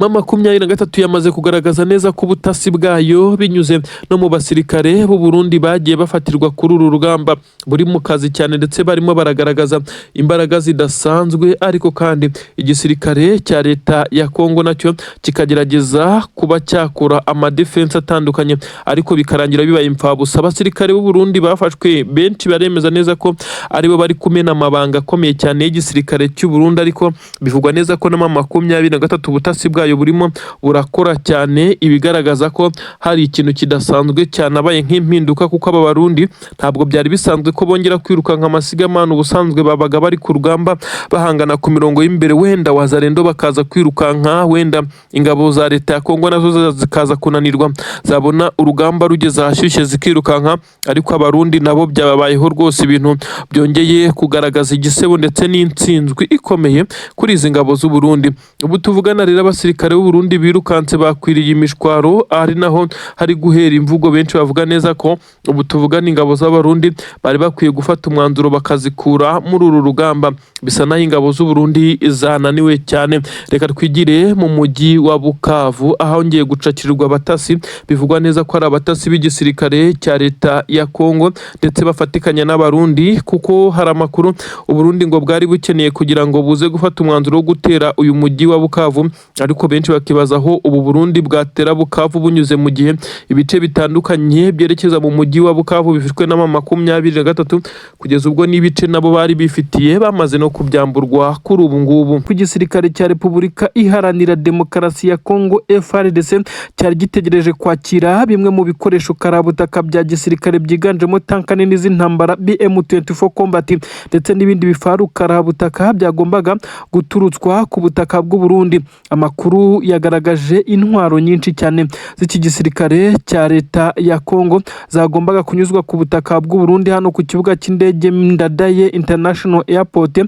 M23 yamaze kugaragaza neza ko ubutasi bwayo, binyuze no mu basirikare b'u Burundi bagiye bafatirwa kuri uru rugamba, buri mu kazi cyane, ndetse barimo baragaragaza imbaraga zidasanzwe. Ariko kandi igisirikare cya leta ya Kongo nacyo kikagerageza kuba cyakora amadefense atandukanye, ariko bikarangira bibaye imfabusa. Abasirikare b'u Burundi bafashwe benshi baremeza neza ko aribo bari kumena amabanga akomeye cyane y'igisirikare cy'u Burundi, ariko bivugwa neza ko na M23 ubutasi bwayo burimo burakora cyane, ibigaragaza ko hari ikintu kidasanzwe cyanabaye nk'impinduka, kuko aba Barundi ntabwo byari bisanzwe ko bongera kwirukanka amasigamana. Ubusanzwe babaga bari ku rugamba bahangana ku mirongo y'imbere, wenda Wazalendo bakaza kwirukanka, wenda ingabo za leta ya Kongo nazo zikaza kunanirwa, zabona urugamba rugeze ahashyushye zikirukanka. Ariko Abarundi nabo byababayeho rwose, ibintu byongeye kugaragaza igisebo ndetse n'intsinzwi ikomeye kuri izi ngabo z'u Burundi. Ubu tuvugana rero, abasirikare b'u Burundi birukanse bakwiriye imishwaro, ari naho hari guhera imvugo benshi bavuga neza ko ubu tuvugana ingabo z'Abarundi bari bakwiye gufata umwanzuro bakazikura muri uru rugamba. Bisa naho ingabo z'u Burundi zananiwe cyane. Reka twigire mu mujyi wa Bukavu, ahongeye gucakirirwa abatasi bivugwa neza ko ari abatasi b'igisirikare cya leta ya Kongo ndetse bafatikanya n'Abarundi, kuko hari amakuru Uburundi ngo bwari bukeneye kugira ngo buze gufata umwanzuro wo gutera uyu mujyi wa Bukavu. Ariko benshi bakibaza aho ubu Burundi bwatera Bukavu bunyuze, mu gihe ibice bitandukanye byerekeza mu mujyi wa Bukavu bifitwe na M23, kugeza ubwo n'ibice nabo bari bifitiye bamaze no kubyamburwa kuri ubu ngubu. Ku gisirikare cya Repubulika Iharanira Demokarasi ya Kongo, FARDC, cyari gitegereje kwakira bimwe mu bikoresho karabutaka bya gisirikare byiganjemo tanka nini z'intambara BM24 Combat ndetse n'ibindi bifaru karabutaka byagombaga guturutswa ku butaka bw'u Burundi. Amakuru yagaragaje intwaro nyinshi cyane z'iki gisirikare cya leta ya Kongo zagombaga kunyuzwa ku butaka bw'u Burundi hano ku kibuga cy'indege Ndadaye International Airport.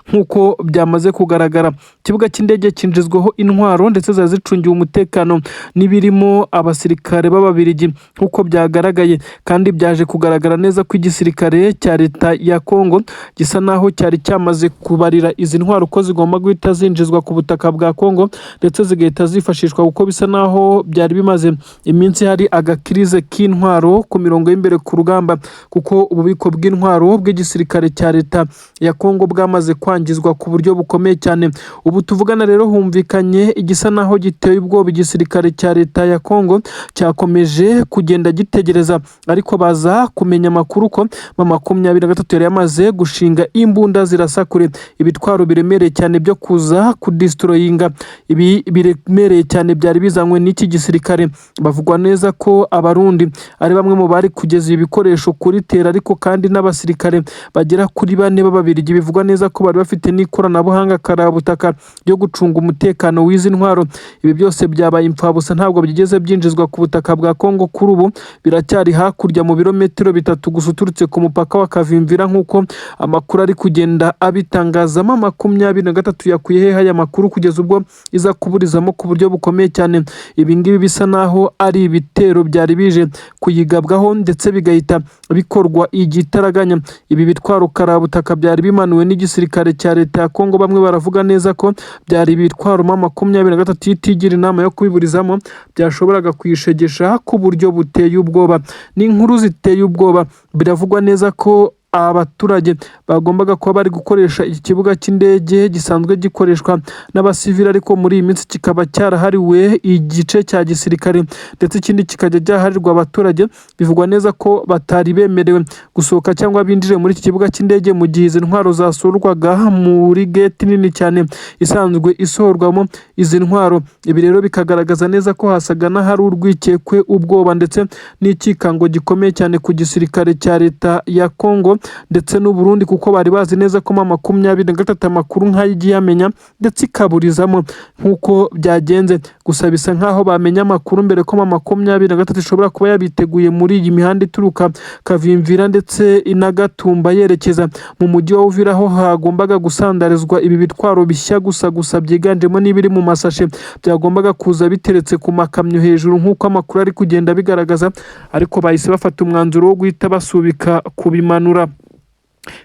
Nk'uko byamaze kugaragara, ikibuga cy'indege cyinjizwaho intwaro ndetse zari zicungiwe umutekano n'ibirimo abasirikare b'Ababirigi. Nk'uko byagaragaye kandi, byaje kugaragara neza ko igisirikare cya leta ya Kongo gisa naho cyari cyamaze kubarira izi ntwaro ko zigomba guhita zinjizwa ku butaka bwa Kongo ndetse zigahita zifashishwa, kuko bisa naho byari bimaze iminsi hari agakirize k'intwaro ku mirongo y'imbere ku rugamba, kuko ububiko bw'intwaro bw'igisirikare cya leta ya Kongo bwamaze kwangizwa ku buryo bukomeye cyane. Ubu tuvugana rero, humvikanye igisa naho giteye ubwoba. Igisirikare cya leta ya Kongo cyakomeje kugenda gitegereza, ariko baza kumenya amakuru ko M23 yari yamaze gushinga imbunda zirasa kure, ibitwaro biremereye cyane byo kuza kudestroyinga ibi biremereye cyane byari bizanywe n'iki gisirikare. Bavugwa neza ko Abarundi ari bamwe mu bari kugeza ibi bikoresho kuri terrain, ariko kandi n'abasirikare bagera kuri bane b'Ababirigi bivugwa neza ko bari bafite n'ikoranabuhanga karabutaka ryo gucunga umutekano w'izi ntwaro. Ibi byose byabaye imfabusa, ntabwo byigeze byinjizwa ku butaka bwa Kongo. Kuri ubu biracyari hakurya mu birometero 3 gusa uturutse ku mupaka wa Kavimvira, nk'uko amakuru ari kugenda abitangazamo. 23 yakuye hehe aya makuru kugeza ubwo iza kuburizamo ku buryo bukomeye cyane? Ibi ngibi bisa naho ari ibitero byari bije kuyigabwaho ndetse bigahita bikorwa igitaraganya. Ibi bitwaro karabutaka byari bimanuwe n'igisirikare cya leta ya Kongo, bamwe baravuga neza ko byari ibitwaro M23 itigira inama yo kubiburizamo byashoboraga kuyishegesha ku buryo buteye ubwoba. Ni inkuru ziteye ubwoba. Biravugwa neza ko abaturage bagombaga kuba bari gukoresha iki kibuga cy'indege gisanzwe gikoreshwa n'abasivili, ariko muri iyi minsi kikaba cyarahariwe igice cya gisirikare ndetse ikindi kikajya cyaharirwa abaturage, bivugwa neza ko batari bemerewe gusohoka cyangwa binjire muri iki kibuga cy'indege mu gihe izi ntwaro zasurwaga muri gate nini cyane isanzwe isohorwamo izi ntwaro. Ibi rero bikagaragaza neza ko hasaga n'ahari urwikekwe, ubwoba ndetse n'ikikango gikomeye cyane ku gisirikare cya leta ya Kongo. ndetse n'u Burundi, kuko bari bazi neza ko M23 amakuru nk'ayo igiye amenya ndetse ikaburizamo nk'uko byagenze. Gusa bisa nk'aho bamenya amakuru mbere ko M23 ishobora kuba yabiteguye muri iyi mihanda ituruka Kavimvira ndetse inagatumba yerekeza mu mujyi wa Uvira, aho hagombaga gusandarizwa ibi bitwaro bishya gusa gusa byiganjemo n'ibiri mu masashe byagombaga kuza biteretse ku makamyo hejuru, nk'uko amakuru ari kugenda bigaragaza, ariko bahise bafata umwanzuro wo guhita basubika kubimanura.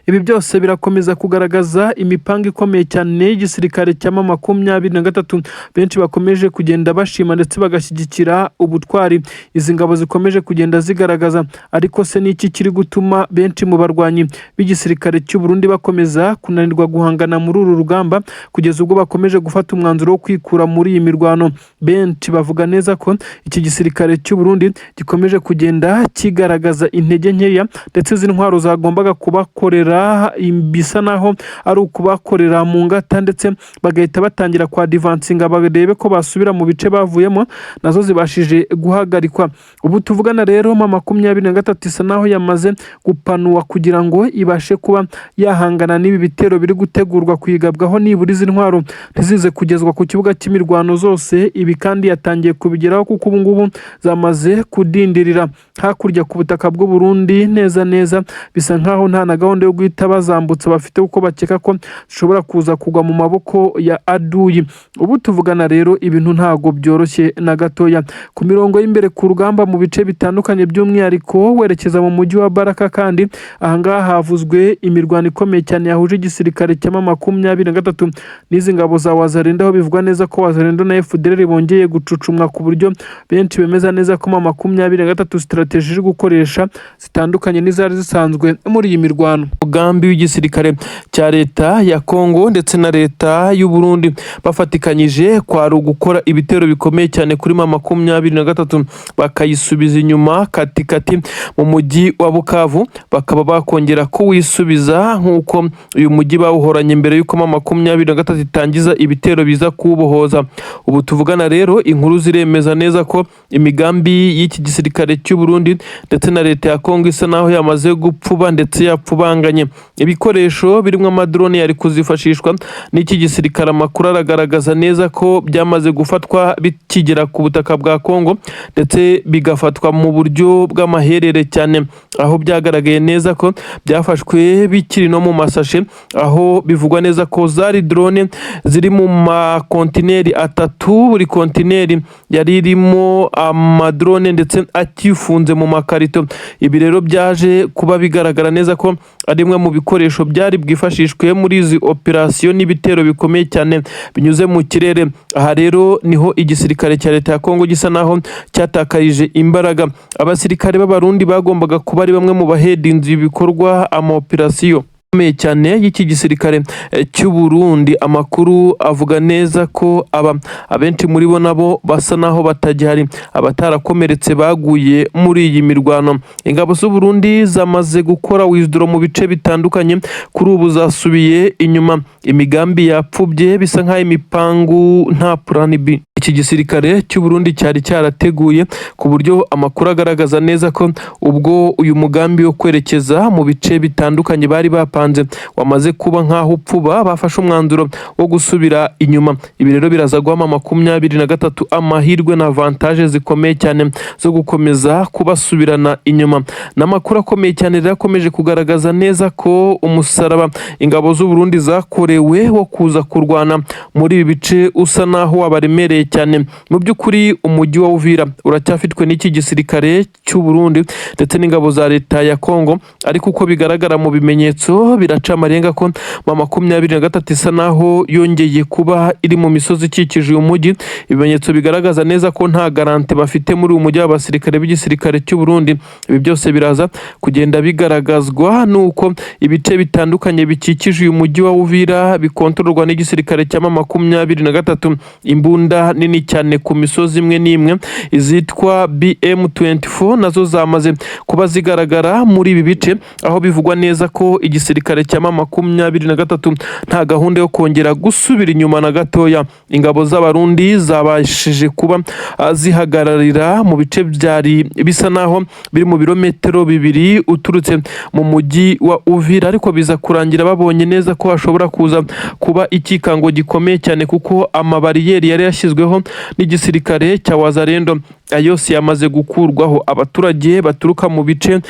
Ibi byose birakomeza kugaragaza imipango ikomeye cyane y'igisirikare cya M23, benshi bakomeje kugenda bashima ndetse bagashyigikira ubutwari izi ngabo zikomeje kugenda zigaragaza. Ariko se ni iki kiri gutuma benshi mu barwanyi b'igisirikare cy'u Burundi bakomeza kunanirwa guhangana muri uru rugamba, kugeza ubwo bakomeje gufata umwanzuro wo kwikura muri iyi mirwano? Benshi bavuga neza ko iki gisirikare cy'u Burundi gikomeje kugenda kigaragaza intege nkeya, ndetse izi ntwaro zagombaga kubakorera bisa naho ari ukubakorera mu ngata, ndetse bagahita batangira kwa advancinga barebe ko basubira mu bice bavuyemo, nazo zibashije guhagarikwa. Ubu tuvugana rero, M23 isa naho yamaze gupanuwa kugira ngo ibashe kuba yahangana n'ibi bitero biri gutegurwa kuyigabwaho, nibura izi ntwaro ntizize kugezwa ku kibuga cy'imirwano zose. Ibi kandi yatangiye kubigeraho, kuko ubu ngubu zamaze kudindirira hakurya ku butaka bw'u Burundi neza neza. Bisa nkaho nta na gahunda yo guhita bazambutsa bafite, kuko bakeka ko zishobora kuza kugwa mu maboko ya aduyi. Ubu tuvugana rero, ibintu ntago byoroshye na gatoya ku mirongo y'imbere ku rugamba mu bice bitandukanye, by'umwihariko werekeza mu mujyi wa Baraka. Kandi ahangaha havuzwe imirwano ikomeye cyane yahuje igisirikare cya M23 n'izi ngabo za Wazalendo, aho bivugwa neza ko Wazalendo na FDLR bongeye gucucumwa, ku buryo benshi bemeza neza ko M23 strategy iri gukoresha zitandukanye n'izari zisanzwe muri iyi mirwano. Umugambi w'igisirikare cya leta ya Kongo ndetse na leta y'u Burundi bafatikanyije kwari ugukora ibitero bikomeye cyane kuri M23, bakayisubiza inyuma katikati mu mujyi wa Bukavu, bakaba bakongera kuwisubiza nk'uko uyu mujyi bawuhoranye mbere y'uko M23 itangiza ibitero biza kuwubohoza. Ubu tuvugana rero, inkuru ziremeza neza ko imigambi y'iki gisirikare cy'u Burundi ndetse na leta ya Kongo isa naho yamaze gupfuba ndetse yapfubanganye. Ibikoresho birimo amadrone yari kuzifashishwa n'iki gisirikare, amakuru aragaragaza neza ko byamaze gufatwa bikigera ku butaka bwa Kongo, ndetse bigafatwa mu buryo bw'amaherere cyane, aho byagaragaye neza ko byafashwe bikiri no mu masashe, aho bivugwa neza ko zari drone ziri mu makontineri atatu, buri kontineri yari irimo amadrone ndetse akifunze mu makarito. Ibi rero byaje kuba bigaragara neza ko ari bimwe mu bikoresho byari bwifashishwe muri izi operasiyo n'ibitero bikomeye cyane binyuze mu kirere. Aha rero niho igisirikare cya leta ya Kongo gisa naho cyatakarije imbaraga. Abasirikare b'Abarundi bagombaga kuba ari bamwe mu bahedinze ibikorwa, ama operasiyo akomeye cyane y'iki gisirikare cy'u Burundi, amakuru avuga neza ko aba abenshi muri bo nabo basa naho batagihari, abatarakomeretse baguye muri iyi mirwano. Ingabo z'u Burundi zamaze gukora withdraw mu bice bitandukanye, kuri ubu zasubiye inyuma, imigambi yapfubye, bisa nk'aho imipangu nta plan B iki gisirikare cy'u Burundi cyari cyarateguye, ku buryo amakuru agaragaza neza ko ubwo uyu mugambi wo kwerekeza mu bice bitandukanye bari bapanze wamaze kuba nk'aho upfuba, bafashe umwanzuro wo gusubira inyuma. Ibi rero biraza guha M23 amahirwe na avantage zikomeye cyane zo gukomeza kubasubirana inyuma. N'amakuru akomeye cyane rero akomeje kugaragaza neza ko umusaraba ingabo z'u Burundi zakorewe wo kuza kurwana muri ibi bice usa naho wabaremereye cyane. Mu by'ukuri umujyi wa Uvira uracyafitwe n'iki gisirikare cy'u Burundi ndetse n'ingabo za leta ya Kongo, ariko uko bigaragara mu bimenyetso biraca amarenga ko M23 isa naho yongeye kuba iri mu misozi ikikije uyu mujyi. Ibimenyetso bigaragaza neza ko nta garantie bafite muri uyu mujyi w'abasirikare b'igisirikare cy'u Burundi. Ibi byose biraza kugenda bigaragazwa nuko ibice bitandukanye bikikije uyu mujyi wa Uvira bikontororwa n'igisirikare cya M23. Imbunda nini cyane ku misozi imwe n'imwe. Izitwa BM24 nazo zamaze kuba zigaragara muri ibi bice, aho bivugwa neza ko igisirikare cya M23 nta gahunda yo kongera gusubira inyuma na gatoya. Ingabo z'Abarundi zabashije kuba zihagararira mu bice byari bisa naho biri mu birometero 2 uturutse mu mujyi wa Uvira, ariko biza kurangira babonye neza ko hashobora kuza kuba ikikango gikomeye cyane, kuko amabariyeri yari yashyizweho n'igisirikare cya Wazalendo yose yamaze gukurwaho. Abaturage baturuka mu bice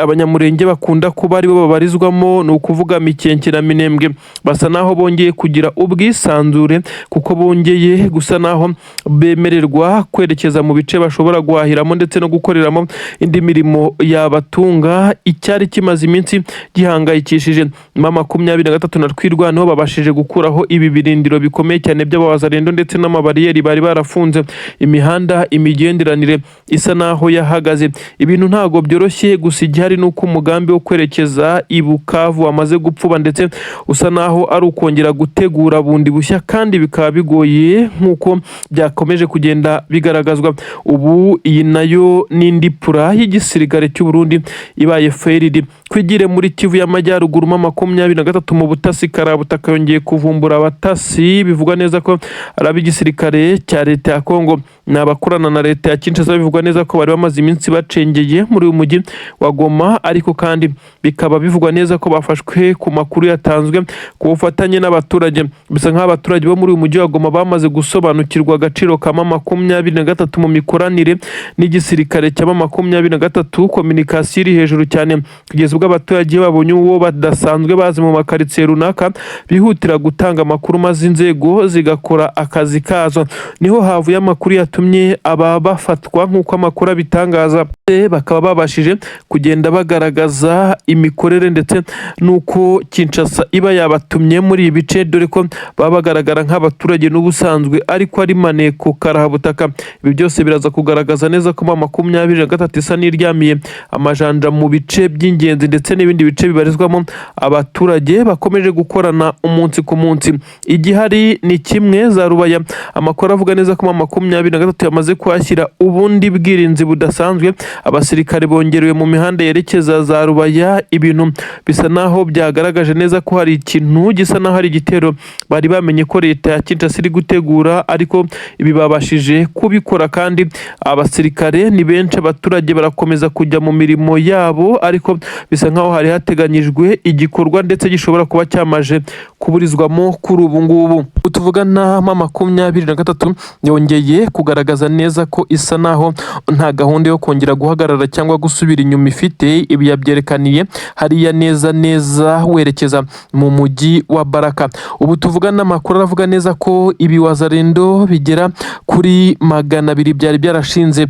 Abanyamurenge bakunda kuba aribo babarizwamo, ni ukuvuga Mikenke na Minembwe, basa naho bongeye kugira ubwisanzure, kuko bongeye gusa naho bemererwa kwerekeza mu bice bashobora guhahiramo ndetse no gukoreramo indi mirimo yabatunga. Icyari kimaze iminsi gihangayikishije M23 na Twirwaneho, babashije gukuraho ibi birindiro bikomeye cyane by'Abawazalendo ndetse n'amabariyeri bari barafunze imihanda, imigenderanire isa naho yahagaze. Ibintu ntago byoroshye, gusa igihari ni uko umugambi wo kwerekeza i Bukavu wamaze gupfuba, ndetse usa naho ari ukongera gutegura bundi bushya, kandi bikaba bigoye nk'uko byakomeje kugenda bigaragazwa. Ubu iyi nayo n'indi plan y'igisirikare cy'u Burundi ibaye failed. Twigire muri Kivu y'Amajyaruguru, M23 mu butasi karabutaka yongeye kuvumbura abatasi bivugwa neza ko ari ab'igisirikare cya leta ya Kongo, ni abakorana na leta ya Kinshasa. Bivugwa neza ko bari bamaze iminsi bacengeye muri uyu mujyi wa Goma, ariko kandi bikaba bivugwa neza ko bafashwe ku makuru yatanzwe ku bufatanye n'abaturage. Bisa nk'aho abaturage bo muri uyu mujyi wa Goma bamaze gusobanukirwa agaciro ka M23 mu mikoranire n'igisirikare cya M23. Communication iri hejuru cyane, kugeza ubwo abaturage babonye uwo badasanzwe bazi mu makaritsiye runaka bihutira gutanga amakuru, maze inzego zigakora akazi kazo. Niho havuye amakuru yatumye aba bafatwa, nk'uko amakuru abitangaza, bakaba babashije kugenda bagaragaza imikorere ndetse n'uko Kinshasa iba yabatumye muri ibi bice, dore ko baba bagaragara nk'abaturage n'ubusanzwe ariko ari maneko karahabutaka. Ibi byose biraza kugaragaza neza ko M23 isa n'iryamiye amajanja mu bice by'ingenzi ndetse n'ibindi bice bibarizwamo abaturage bakomeje gukorana umunsi ku munsi. Igihari ni kimwe, za Rubaya amakuru avuga neza ko M23 yamaze kuhashyira ubundi bwirinzi budasanzwe. Abasirikare bongerewe mu mihanda yerekeza za Rubaya. Ibintu bisa naho byagaragaje neza ko hari ikintu gisa naho ari igitero bari bamenye ko leta ya Kinshasa iri gutegura, ariko ibi babashije kubikora kandi abasirikare ni benshi. Abaturage barakomeza kujya mu mirimo yabo, ariko bisa nkaho hari hateganyijwe igikorwa ndetse gishobora kuba cyamaje kuburizwamo kuri ubu ngubu tuvugana. M23 yongeye kugaragaza neza ko isa naho nta gahunda yo kongera guhagarara cyangwa gusubira inyuma ifite. Ibi yabyerekaniye hariya neza neza werekeza mu mujyi wa Baraka. Ubu tuvugana amakuru aravuga neza ko ibi Wazalendo bigera kuri 200 byari byarashinze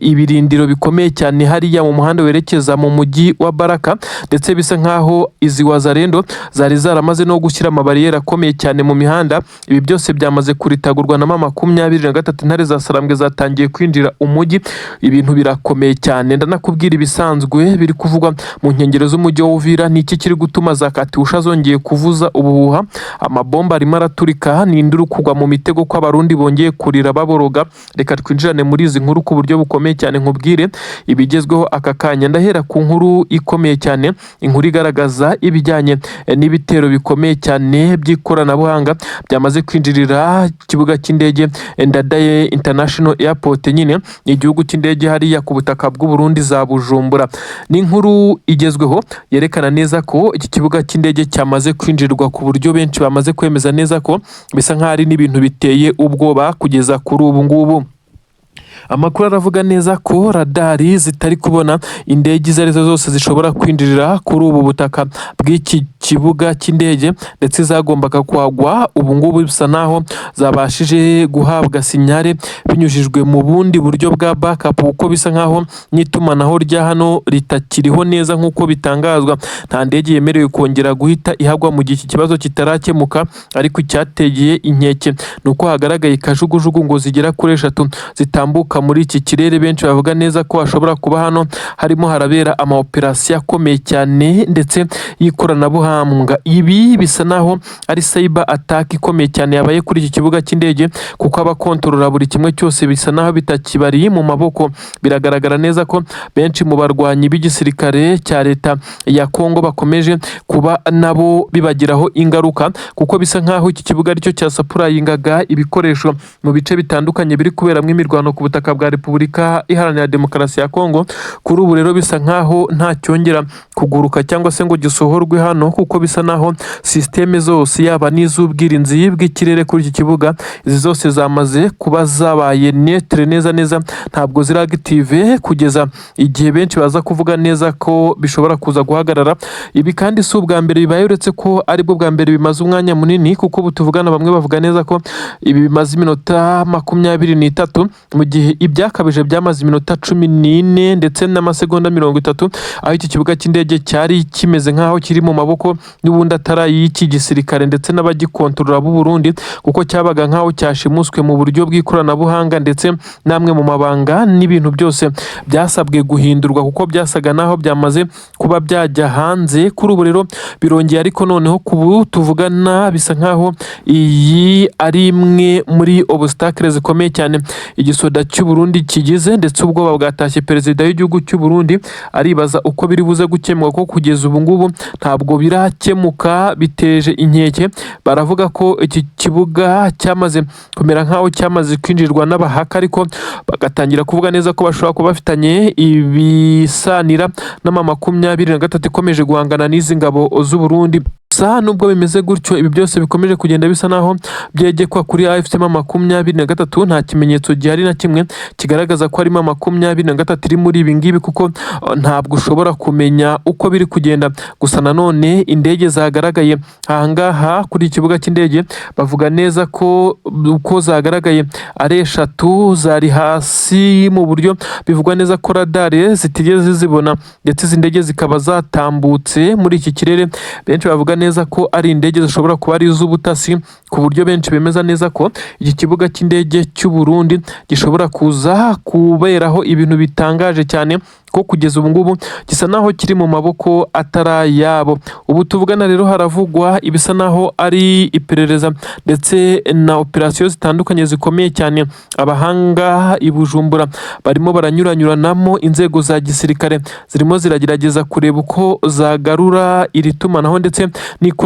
ibirindiro bikomeye cyane hariya mu muhanda werekeza mu mujyi wa Baraka, ndetse bisa nkaho izi Wazalendo zari zaramaze no gushyira amabariyeri akomeye cyane mu mihanda. Ibi byose byamaze kuritagurwa na M23. Intare za Sarambwe zatangiye kwinjira umujyi, ibintu birakomeye cyane. Ndanakubwira ibisanzwe biri kuvugwa mu nkengero z'umujyi wa Uvira. Ni iki kiri gutuma za Katyusha zongeye kuvuza ubuhuha? Amabomba arimo araturika, ni induru kugwa mu mitego kw'Abarundi bongeye kurira baboroga. Reka twinjirane muri izi nkuru ku buryo bukomeye cyane, nkubwire ibigezweho aka kanya. Ndahera ku nkuru ikomeye cyane, inkuru igaragaza ibijyanye n'ibitero bikomeye cyane by'ikoranabuhanga byamaze kwinjirira ikibuga cy'indege Ndadaye International Airport, nyine ni igihugu cy'indege hariya ku butaka bw'u Burundi za Bujumbura. Ni inkuru igezweho yerekana neza ko iki kibuga cy'indege cyamaze kwinjirwa ku buryo benshi bamaze kwemeza neza ko bisa nk'aho ari n'ibintu biteye ubwoba kugeza kuri ubu ngubu. Amakuru aravuga neza ko radari zitari kubona indege izo arizo zose zishobora kwinjirira kuri ubu butaka bw'iki kibuga cy'indege, ndetse zagombaga kuhagwa ubu ngubu bisa naho zabashije guhabwa signal binyujijwe mu bundi buryo bwa backup, kuko bisa nkaho n'itumanaho rya hano ritakiriho neza nk'uko bitangazwa. Nta ndege yemerewe kongera guhita ihagwa mu gihe iki kibazo kitarakemuka, ariko icyateye inkeke ni uko hagaragaye kajugujugu ngo zigera kuri eshatu zitambuka. muri iki kirere. Benshi bavuga neza ko hashobora kuba hano harimo harabera ama operasiyo akomeye cyane ndetse y'ikoranabuhanga. Ibi bisa naho ari cyber attack ikomeye cyane yabaye kuri iki kibuga cy'indege, kuko abakontorora buri kimwe cyose bisa naho bitakibari mu maboko. Biragaragara neza ko benshi mu barwanyi b'igisirikare cya leta ya Kongo bakomeje kuba nabo bibagiraho ingaruka, kuko bisa nkaho iki kibuga aricyo cyasupplyingaga ibikoresho mu bice bitandukanye biri kuberamo imirwano ku butaka bwa Repubulika Iharanira Demokarasi ya Kongo. Kuri ubu rero bisa nkaho nta cyongera kuguruka cyangwa se ngo gisohorwe hano, kuko bisa naho sisiteme zose, yaba n'iz'ubwirinzi bw'ikirere kuri iki kibuga, izi zose zamaze kuba zabaye neutre neza neza, ntabwo ziri active kugeza igihe benshi baza kuvuga neza ko bishobora kuza guhagarara. Ibi kandi si ubwa mbere bibaye, uretse ko aribwo bwa mbere bimaze umwanya munini, kuko ubu tuvugana bamwe bavuga neza ko ibi bimaze iminota 23, mu gihe ibyakabije byamaze iminota 14 ndetse n'amasegonda 30, aho iki kibuga cy'indege cyari kimeze nk'aho kiri mu maboko n'ubundi atari ay'iki gisirikare ndetse n'abagikontorora b'u Burundi, kuko cyabaga nk'aho cyashimuswe mu buryo bw'ikoranabuhanga, ndetse n'amwe mu mabanga n'ibintu byose byasabwe guhindurwa kuko byasaga naho byamaze kuba byajya hanze. Kuri ubu rero birongeye, ariko noneho ku tuvugana bisa nkaho iyi ari imwe muri obstacle zikomeye cyane igisoda cy'u Burundi kigize, ndetse ubwoba bwatashye perezida w'igihugu cy'u Burundi, aribaza uko biri buze gukemuka, ko kugeza ubu ngubu ntabwo birakemuka, biteje inkeke. Baravuga ko iki kibuga cyamaze kumera nk'aho cyamaze kwinjirwa n'abahaka, ariko bagatangira kuvuga neza ko bashobora kuba bafitanye ibisanira n'ama 23 ikomeje guhangana n'izi ngabo z'u Burundi. Gusa nubwo bimeze gutyo, ibi byose bikomeje kugenda bisa naho byegekwa kuri AFC M23, nta kimenyetso gihari na kimwe kigaragaza ko harimo 23 iri muri ibi ngibi, kuko ntabwo ushobora kumenya uko biri kugenda. Gusa nanone indege zagaragaye ahangaha kuri iki kibuga cy'indege, bavuga neza ko uko zagaragaye ari eshatu, zari hasi mu buryo bivugwa neza ko radari zitigeze zizibona, ndetse izi ndege zikaba zatambutse muri iki kirere. Benshi bavuga neza ko ari indege zishobora kuba ari iz'ubutasi, ku buryo benshi bemeza neza ko iki kibuga cy'indege cy'u Burundi gishobora kuza kuberaho ibintu bitangaje cyane, ko kugeza ubu ngubu gisa naho kiri mu maboko atari ayabo. Ubu tuvugana rero haravugwa ibisa naho ari iperereza ndetse na operasiyo zitandukanye zikomeye cyane. Abahanga i Bujumbura barimo baranyuranyuranamo, inzego za gisirikare zirimo ziragerageza kureba uko zagarura iri tumanaho ndetse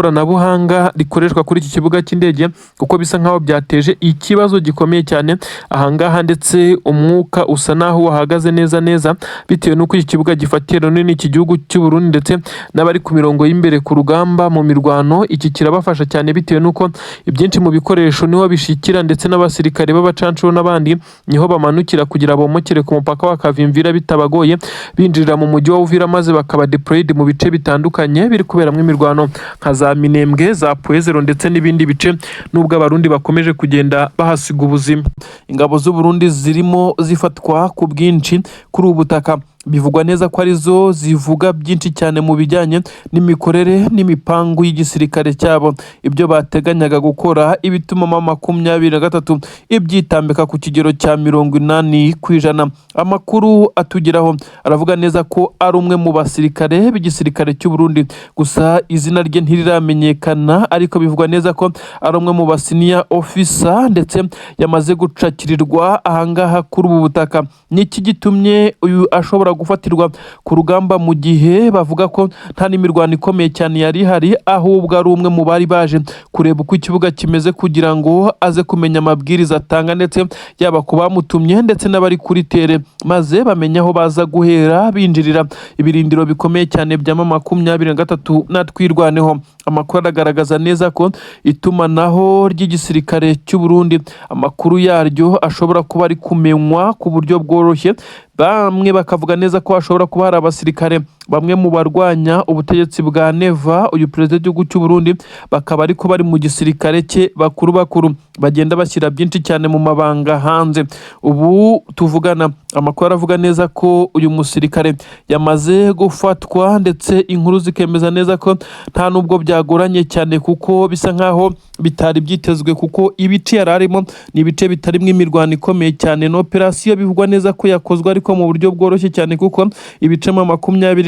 n'ikoranabuhanga rikoreshwa kuri iki kibuga cy'indege, kuko bisa nkaho byateje ikibazo gikomeye cyane ahangaha, ndetse umwuka usa naho wahagaze neza neza, bitewe n'uko iki kibuga gifatiye runini iki gihugu cy'u Burundi, ndetse n'abari ku mirongo y'imbere ku rugamba mu mirwano, iki kirabafasha cyane, bitewe n'uko ibyinshi mu bikoresho niho bishikira, ndetse n'abasirikare b'abacancuro n'abandi niho bamanukira kugira bomokere ku mupaka wa Kavimvira bitabagoye, binjirira mu mujyi wa Uvira, maze bakaba deployed mu bice bitandukanye biri kuberamo imirwano nka za Minembwe, za Pwezero ndetse n'ibindi bice, nubwo Abarundi bakomeje kugenda bahasiga ubuzima. Ingabo z'u Burundi zirimo zifatwa ku bwinshi kuri ubu butaka, bivugwa neza ko arizo zivuga byinshi cyane mu bijyanye n'imikorere n'imipangu y'igisirikare cyabo, ibyo bateganyaga gukora, ibituma M23 ibyitambika ku kigero cya 80%. Amakuru atugeraho aravuga neza ko ari umwe mu basirikare b'igisirikare cy'u Burundi, gusa izina rye ntiriramenyekana, ariko bivugwa neza ko ari umwe mu ba senior officer, ndetse yamaze gucakirirwa ahangaha kuri ubu butaka. Niki gitumye uyu ashobora gufatirwa ku rugamba mu gihe bavuga ko nta n'imirwano ikomeye cyane yari ihari, ahubwo ari umwe mu bari baje kureba uko ikibuga kimeze kugira ngo aze kumenya amabwiriza atanga, ndetse yaba ku bamutumye ndetse n'abari kuri terrain, maze bamenye aho baza guhera binjirira ibirindiro bikomeye cyane bya M23 na Twirwaneho? Amakuru aragaragaza neza ko itumanaho ry'igisirikare cy'u Burundi, amakuru yaryo ashobora kuba ari kumenywa ku buryo bworoshye. Bamwe bakavuga neza ko hashobora kuba hari abasirikare Bamwe mu barwanya ubutegetsi bwa Neva, uyu perezida w'igihugu cy'u Burundi, bakaba ariko bari mu gisirikare cye bakuru bakuru, bagenda bashyira byinshi cyane mu mabanga hanze. Ubu tuvugana, amakuru aravuga neza ko uyu musirikare yamaze gufatwa, ndetse inkuru zikemeza neza ko nta nubwo byagoranye cyane, kuko bisa nkaho bitari byitezwe, kuko ibice yari arimo ni ibice bitarimo imirwano ikomeye cyane. Ni operasiyo bivugwa neza ko yakozwe ariko mu buryo bworoshye cyane, kuko ibice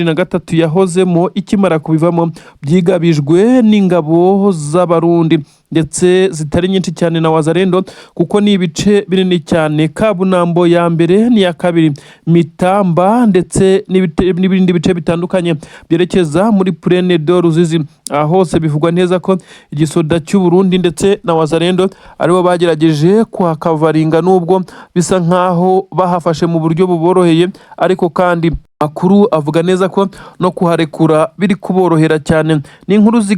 M23 yahozemo ikimara kubivamo byigabijwe n'ingabo z'Abarundi, ndetse zitari nyinshi cyane, na Wazalendo, kuko ni ibice binini cyane: Kabunambo ya mbere n'iya kabiri, Mitamba, ndetse n'ibindi bice bitandukanye byerekeza muri Plaine de Ruzizi. Aha hose bivugwa neza ko igisoda cy'u Burundi ndetse na Wazalendo aribo bagerageje kuhakavaringa, nubwo bisa nkaho bahafashe mu buryo buboroheye, ariko kandi amakuru avuga neza ko no kuharekura biri kuborohera cyane. Ni inkuru ziga